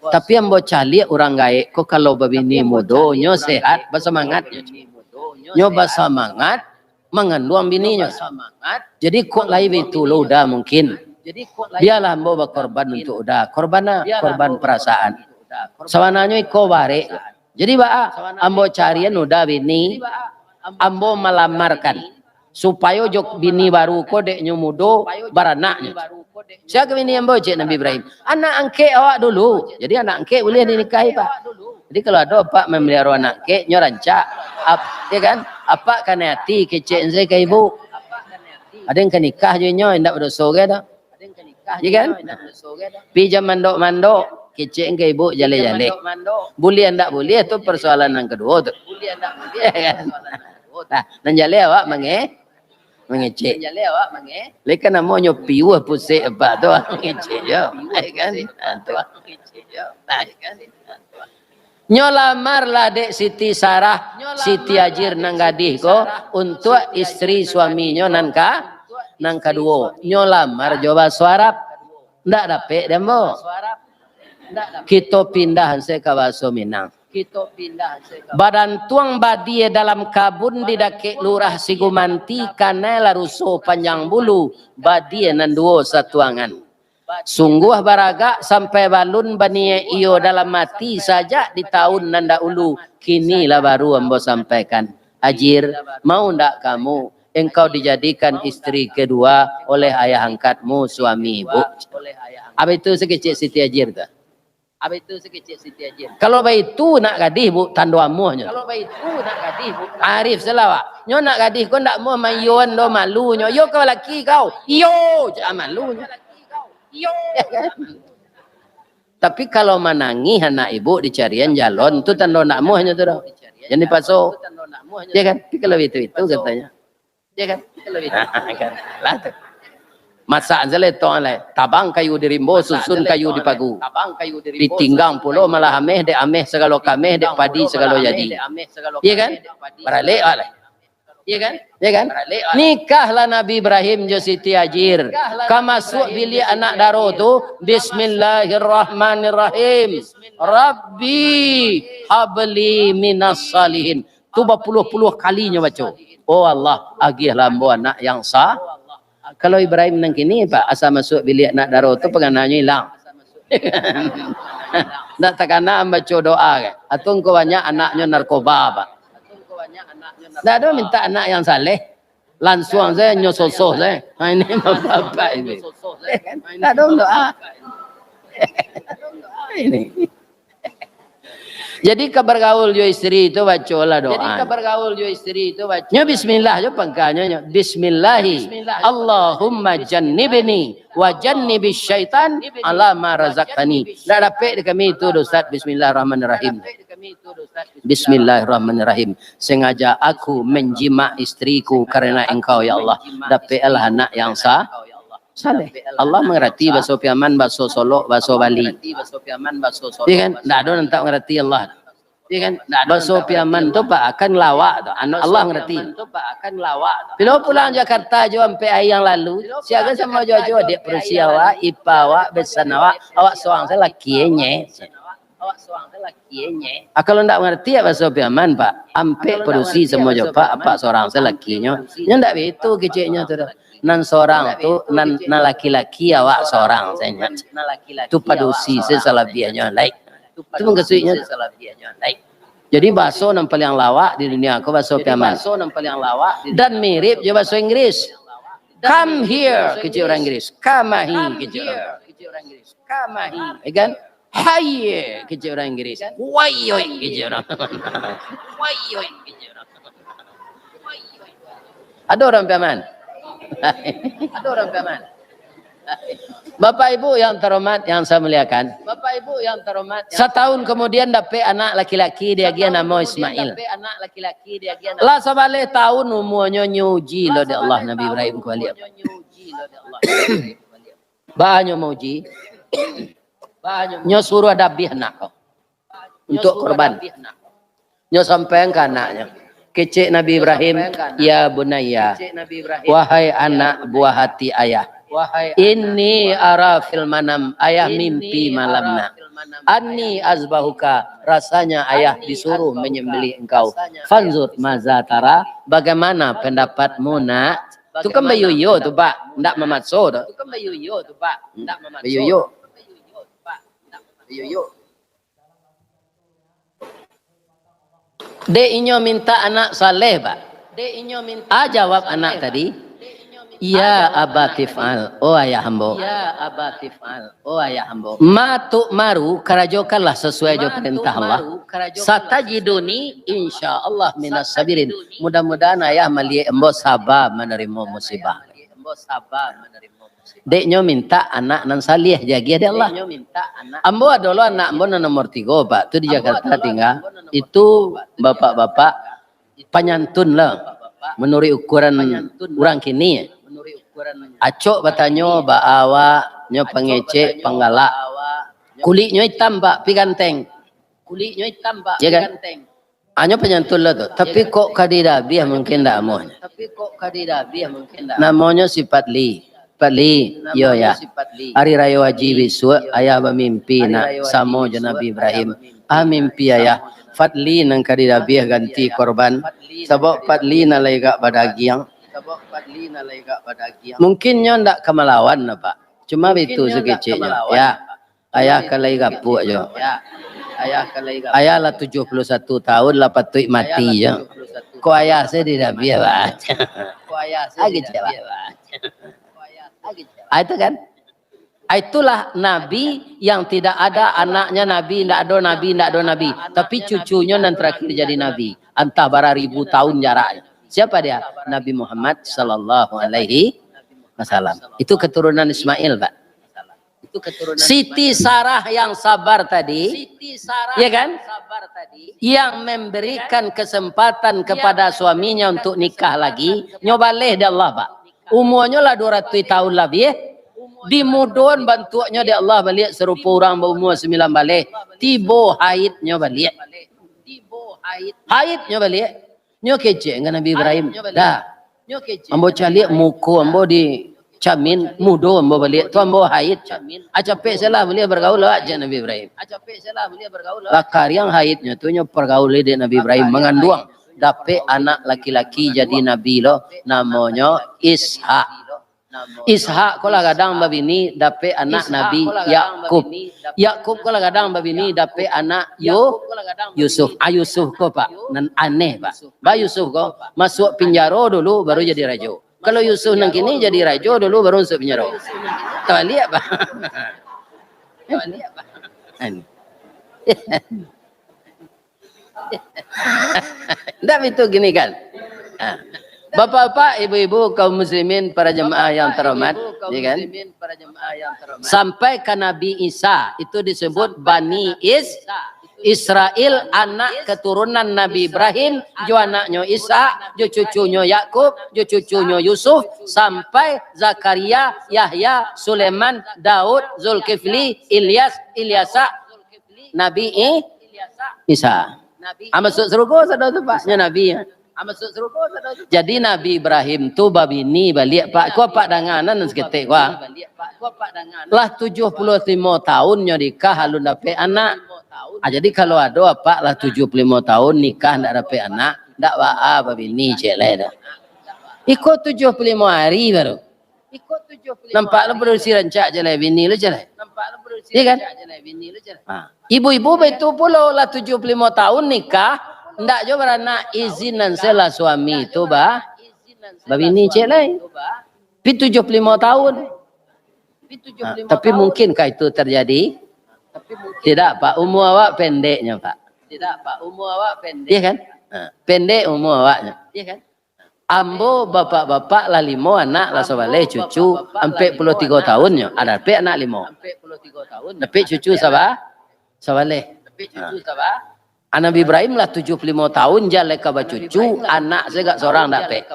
Tapi ambo caliak urang gaek ko kalau babini mudo, nyo sehat, basamangat nyo. Nyo basamangat, manganduang bininyo. Jadi kok lai baitu lo uda mungkin. Bialah ambo bakorban untuak uda. Korban a? Korban parasaan. Sabananyo iko barek. Jadi baa? Ambo carian uda bini, ambo malamarkan. Supayo jo bini baru ko dek nyo mudo, baranak nyo. Sia ka bini ambo, cek Nabi Ibrahim. Anak angkek awak dulu. Jadi anak angkek buliah dinikahi, Pak. Jadi kalau ado apak mameliharo anak angkek, nyo rancak. Ap-, ya kan? Apak kanai ati kecek se ka ibu. Ado nan ka nikah jo inyo, indak badoso gai doh. Ya kan? Pi jan mandok-mandok, kecek ka ibu jaleh-jaleh. Buliah indak buliah tu persoalan nan kaduo tu. Ya kan? Nah, nan jaleh awak mange-, mangecek. Lai kan namonyo piuah pusek apak tu, mangecek jo. Ya kan? Nah, tu. Nah, ya kan? Nyo lamarlah dek Siti Sarah, Siti Hajir nan gadih ko, untuak isteri suaminyo nan ka, nan kaduo. Nyo lamar jo baso Arab. Ndak dapek dek ambo. Kito pindah se ka baso Minang. Badantuang badie dalam kabun di dakek lurah Sigumanti, kanai lah ruso panjang bulu, badie nan duo satuangan. Sungguah baragak sampai balun baniaik iyo dalam ati sajak di taun nan dahulu, kini lah baru ambo sampaikan. Hajir, mau ndak kamu engkau dijadikan istri kedua oleh ayah angkatmu, suami ibu. Abaitu sakecek Siti Hajir tu. Kalau baitu nak gadih, Bu, tando amuahnyo. Arif salah, Pak. Nyo nak gadih ko ndak amuah mayuan do, malunyo. Iyo ka laki kau? Iyo, cak malunyo. Tapi kalau manangih anak ibu, dicarian jalon, tu tando ndak amuahnyo tu doh. Jan dipaso. Ya kan? Tapi kalau itu-itu katonyo. Ya kan? Kan? Lah tu. Masak sajo lah, tong lah. Tabang kayu di rimbo, susun kayu di pagu. Ditinggang pulo malah ameh, dek ameh sagalo kameh, dek padi sagalo jadi. Ya kan? Baralek lah. Ya kan? Ya kan? Nikahlah Nabi Ibrahim jo Siti Hajir. Ka masuak biliak anak daro tu, Bismillahirrahmanirrahim. Rabbi habli minas salihin. Tu bapuluah-puluah kalinyo baco. Oh Allah, agiahlah ambo anak yang sa-, Kalau Ibrahim nan kini, Pak, asa masuak biliak anak daro tu, pangananyo ilang. Ndak takana baco doa, kan? Atau engkau banyak anaknyo narkoba, Pak. Ndak ado minta anak yang saleh. Lansuang sajo nyo sosoh sajo. Ha, ini bapak ini. Ndak ado doa. Ini. Jadi ka bargaul jo istri tu, bacolah doa. Jadi ka bargaul jo istri tu, baco. Nyo bismillah jo pangkanyo, nyo. Bismillahi. Allahumma jannibni wa jannibis syaitan ala ma razaqtani. Ndak dapek di kami tu, Ustaz, bismillahirrahmanirrahim. Bismillahirrahmanirrahim. Sengaja aku menjimak istriku karena Engkau, ya Allah. Dapeklah anak yang sa-, saleh. Allah mangarati baso Piaman, baso Solok, baso Bali. Ya kan? Ndak ado nan tak mangarati Allah. Ya kan? Baso Piaman tu, Pak, kan lawak tu. Anu, Allah mangarati. Bilo pulang Jakarta jo ampek ari yang lalu, sia kan samo jo, jo dek padusi awak, ipa awak, besan awak, awak sorang sajo laki e, nye. Ah, kalau ndak mangarati, ya, baso Piaman, Pak. Ampek padusi samo jo Pak, Apak sorang sajo lakinyo. Nyo ndak baitu keceknyo tu doh. Nan sorang tu, nan, nan laki-laki awak sorang sajo. Tu padusi sajo salabiahnyo, lai. Tu mukasuiknyo. Jadi baso nan paliang lawak di dunia ko baso Piaman. Dan mirip jo baso Inggris. Come here, kecek urang Inggris. Come here, kecek urang. Come here. Ya kan? Haye, kecek urang Inggris. Wayoi, kecek urang. Wayoi, kecek urang. Ado urang Piaman? Ado urang Piaman? Bapak Ibu yang terhormat, yang saya muliakan. Bapak Ibu yang terhormat, yang satahun kemudian dapek anak laki-laki, diagiah namo Ismail. Lah sabaleh tahun umuanyo, nyo uji lo dek Allah Nabi Ibrahim kualiak. Baa nyo mauji? Nyo suruah dabiah anak ko untuak korban. Nyo sampaian ka anaknyo. Kecek Nabi Ibrahim, "Ya bunayya, wahai anak buah hati ayah, inni ara fil manam, ayah mimpi malam nak. Anni azbahuka, rasanya ayah disuruh menyembelih engkau. Fanzur maza tara, bagaimana pendapatmu, nak?" Tu kan bayo-yo tu, Pak, ndak mamaso tu. Bayo-yo. Dek inyo minta anak saleh, Pak. Ah, jawab anak tadi, "Ya abati fa'al, oh ayah ambo." Ma tu'maru, karajokanlah sasuai jo parentah Allah. Satajiduni, insya Allah, minas sabirin. Mudah-mudahan ayah maliek ambo saba manarimo musibah. Dek nyo minta anak nan saleh, diagiah dek Allah. Ambo ado lo anak ambo nan nomor tigo, Pak, tu di Jakarta tingga. Itu bapak-bapak panyantun lah, manuruik ukuran urang kini. Acok batanyo, baa awak, nyo pangecek, panggalak. Kuliknyo itam, Pak, pi ganteng. Ya kan? Anyo panyantun lah tu. Tapi kok ka didabiah mungkin ndak amuah. Namonyo si Fadli. Fadli, yo, Yah. Hari Rayo Haji bisuak, ayah bamimpi nak samo jo Nabi Ibrahim. Ah, mimpi ayah. Fadli nan ka didabiah ganti korban. Sabab Fadli nan lai agak badagiang. Mungkin nyo ndak ka malawan lah, Pak. Cuma baitu sakeceknyo. Ya. Ayah ka lai gapuak jo. Ayah lah tujuah puluah satu tahun, lah patuik mati jo. Kok ayah se didabiah, Pak? Lagi cewek. Ah, itu kan? Ah, itulah Nabi yang tidak ada anaknya Nabi, ndak ado Nabi, ndak ado Nabi. Tapi cucunyo nan terakhir jadi Nabi. Antah bara ribu tahun jaraknyo. Siapa dia? Nabi Muhammad sallallahu alaihi wasallam. Itu keturunan Ismail, Pak. Siti Sarah yang sabar tadi, ya kan? Yang memberikan kesempatan kepada suaminya untuk nikah lagi, nyo baleh dek Allah, Pak. Umuanyo lah dua ratuih tahun labiah, dimudoan bantuaknyo dek Allah baliak sarupo urang baumua sambilan baleh, tibo haidnyo baliak. Haidnyo baliak. Nyo kecek ka Nabi Ibrahim, "Dah, ambo caliak muko ambo di camin, mudo ambo baliak tu, ambo haid." Ah, capek salah baliak bargaul awak, cek Nabi Ibrahim. Lah kariang haidnyo tu, nyo pargaul dek Nabi Ibrahim, manganduang. Dapek anak laki-laki jadi nabi lo, namonyo Ishak. Ishak ko lah gadang babini, dapek anak Nabi Yakub. Yakub ko lah gadang babini, dapek anak Yu-, Yusuf. Ah, Yusuf ko, Pak, nan aneh, Pak. Ba Yusuf ko, masuak pinjaro dulu, baru jadi rajo. Kalau Yusuf nan kini jadi rajo dulu, baru masuak pinjaro. Tabaliak, Pak. Aneh. Ndak bitu gini kan? Ha. Bapak-bapak, ibu-ibu, kaum muslimin, para jemaah yang terhormat, ya kan? Sampai ka Nabi Isa, itu disebut Bani Is-, Israel, anak keturunan Nabi Ibrahim, jo anaknyo Ishak, jo cucunyo Yakub, jo cucunyo Yusuf, sampai Zakaria, Yahya, Sulaiman, Daud, Zulkifli, Ilyas, Ilyasa, Nabi I-, Isa. Ah, masuak sarugo sado tu, Pak. Nyo Nabi, ya. Jadi, Nabi Ibrahim tu babini baliak, Pak. Ko Apak danga nan saketek ko, ah. Lah tujuah puluah limo tahun nyo nikah, alun dapek anak. Ah, jadi, kalau ado Apak lah tujuah puluah limo tahun nikah ndak dapek anak, ndak baa babini ciek lai tu. Iko tujuah puluah limo ari baru. Nampak lo padusi rancak ciek lai, bini lo ciek lai. Iya kan? Ha. Ibu-ibu baitu pulo, lah tujuah puluah limo tahun nikah, ndak jo baranak, izin nan se lah suami tu ba-, babini ciek lai. Pi tujuah puluah limo tahun. Ha, tapi mungkinkah itu terjadi? Tidak, Pak. Umur awak pendeknyo, Pak. Iya kan? Ha, pendek umur awaknyo. Ambo bapak-bapak lah limo anak, lah sabaleh cucu, ampek puluah tigo tahunnyo, ah, dapek anak limo. Dapek cucu saba-, sabaleh. Ah. Ah, Nabi Ibrahim lah tujuah puluah limo tahun jan lai ka bacucu, anak se gak sorang dapek.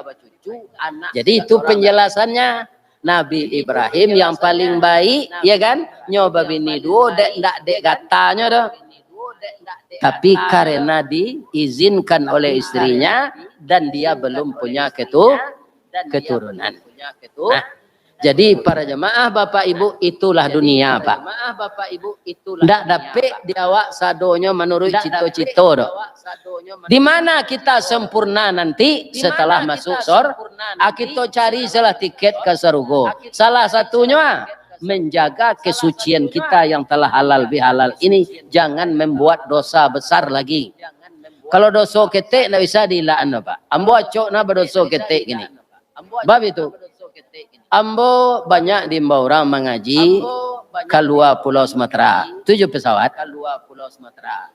Jadi itu penjelasannya, Nabi Ibrahim yang paling baik, ya kan? Nyo babini duo, dek, ndak dek gatanyo doh. Tapi karena diizinkan oleh istrinya dan dia belum punya ketu-, keturunan. Nah, jadi para jemaah, Bapak Ibu, itulah dunia, Pak. Ndak dapek di awak sadonyo manuruik cito-cito doh. Di mana kita sempurna nanti setelah masuk sor-, ah, kito cari salah tiket ka sarugo. Salah satunyo, ah, menjaga kesucian kita yang telah halal bihalal ini, jangan membuat dosa besar lagi. Kalau doso ketek ndak bisa diilakan, Pak. Ambo acok nah badoso ketek kini. Bab itu, ambo banyak diimbau urang mangaji kalua Pulau Sumatera. Tujuah pesawat.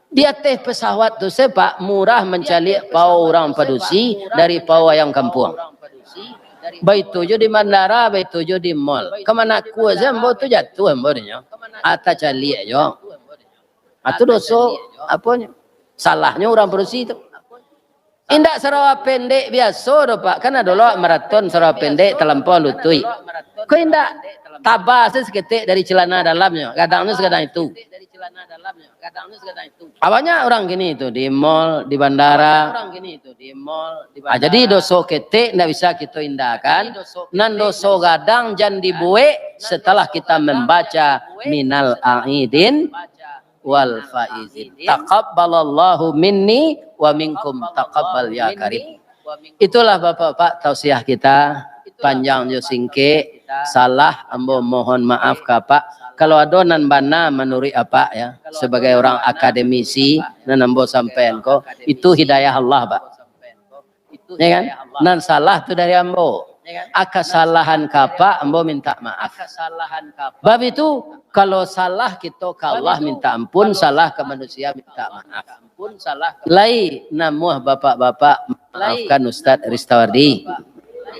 Di ateh pesawat tu se, Pak, murah mancaliak pao urang padusi dari pao ayam kampuang. Baitu jo di bandara, baitu jo di mall. Ka manakua se ambo tu jatuah ambo dinyo. Ah, tacaliak jo. Ah, tu doso, aponyo? Salahnyo urang padusi tu. Indak sarawa pendek biaso doh, Pak. Kan ado lo maraton sarawa pendek talampau lutuik. Ko indak, taba se saketek dari celana dalamnyo, gadangnyo sagadang itu. Ah, banyak urang kini tu di mall, di bandara. Ah, jadi doso ketek ndak bisa kito indakan. Nan doso gadang jan dibuek setelah kita membaca minal aidin wal faizin. Taqabbalallahu minni wa minkum taqabbal ya karim. Itulah Bapak-bapak tausiah kita, panjang jo singkek, salah ambo mohon maaf ka Apak. Kalau ado nan bana manuruik Apak, ya, sabagai urang akademisi, nan ambo sampaian ko, itu hidayah Allah, Pak. Ya kan? Nan salah tu dari ambo. Kasalahan ka apak, ambo minta maaf. Bab itu, kalau salah kito ka Allah minta ampun, salah ka manusia minta maaf. Lai namuah bapak-bapak maafkan Ustaz Ristawardi.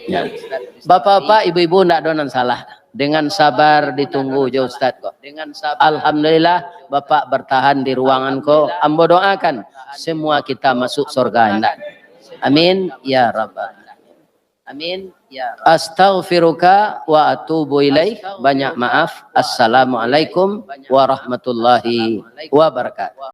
Ya. Bapak-bapak, ibu-ibu, ndak ado nan salah. Dengan sabar ditunggu jo Ustaz ko. Alhamdulillah, Bapak bertahan di ruangan ko. Ambo doakan semua kita masuk surga indak. Amin ya rabbal alamin. Amin ya rabbal alamin. Astaghfiruka wa atubu ilaik. Banyak maaf. Assalamualaikum warahmatullahi wabarakatuh.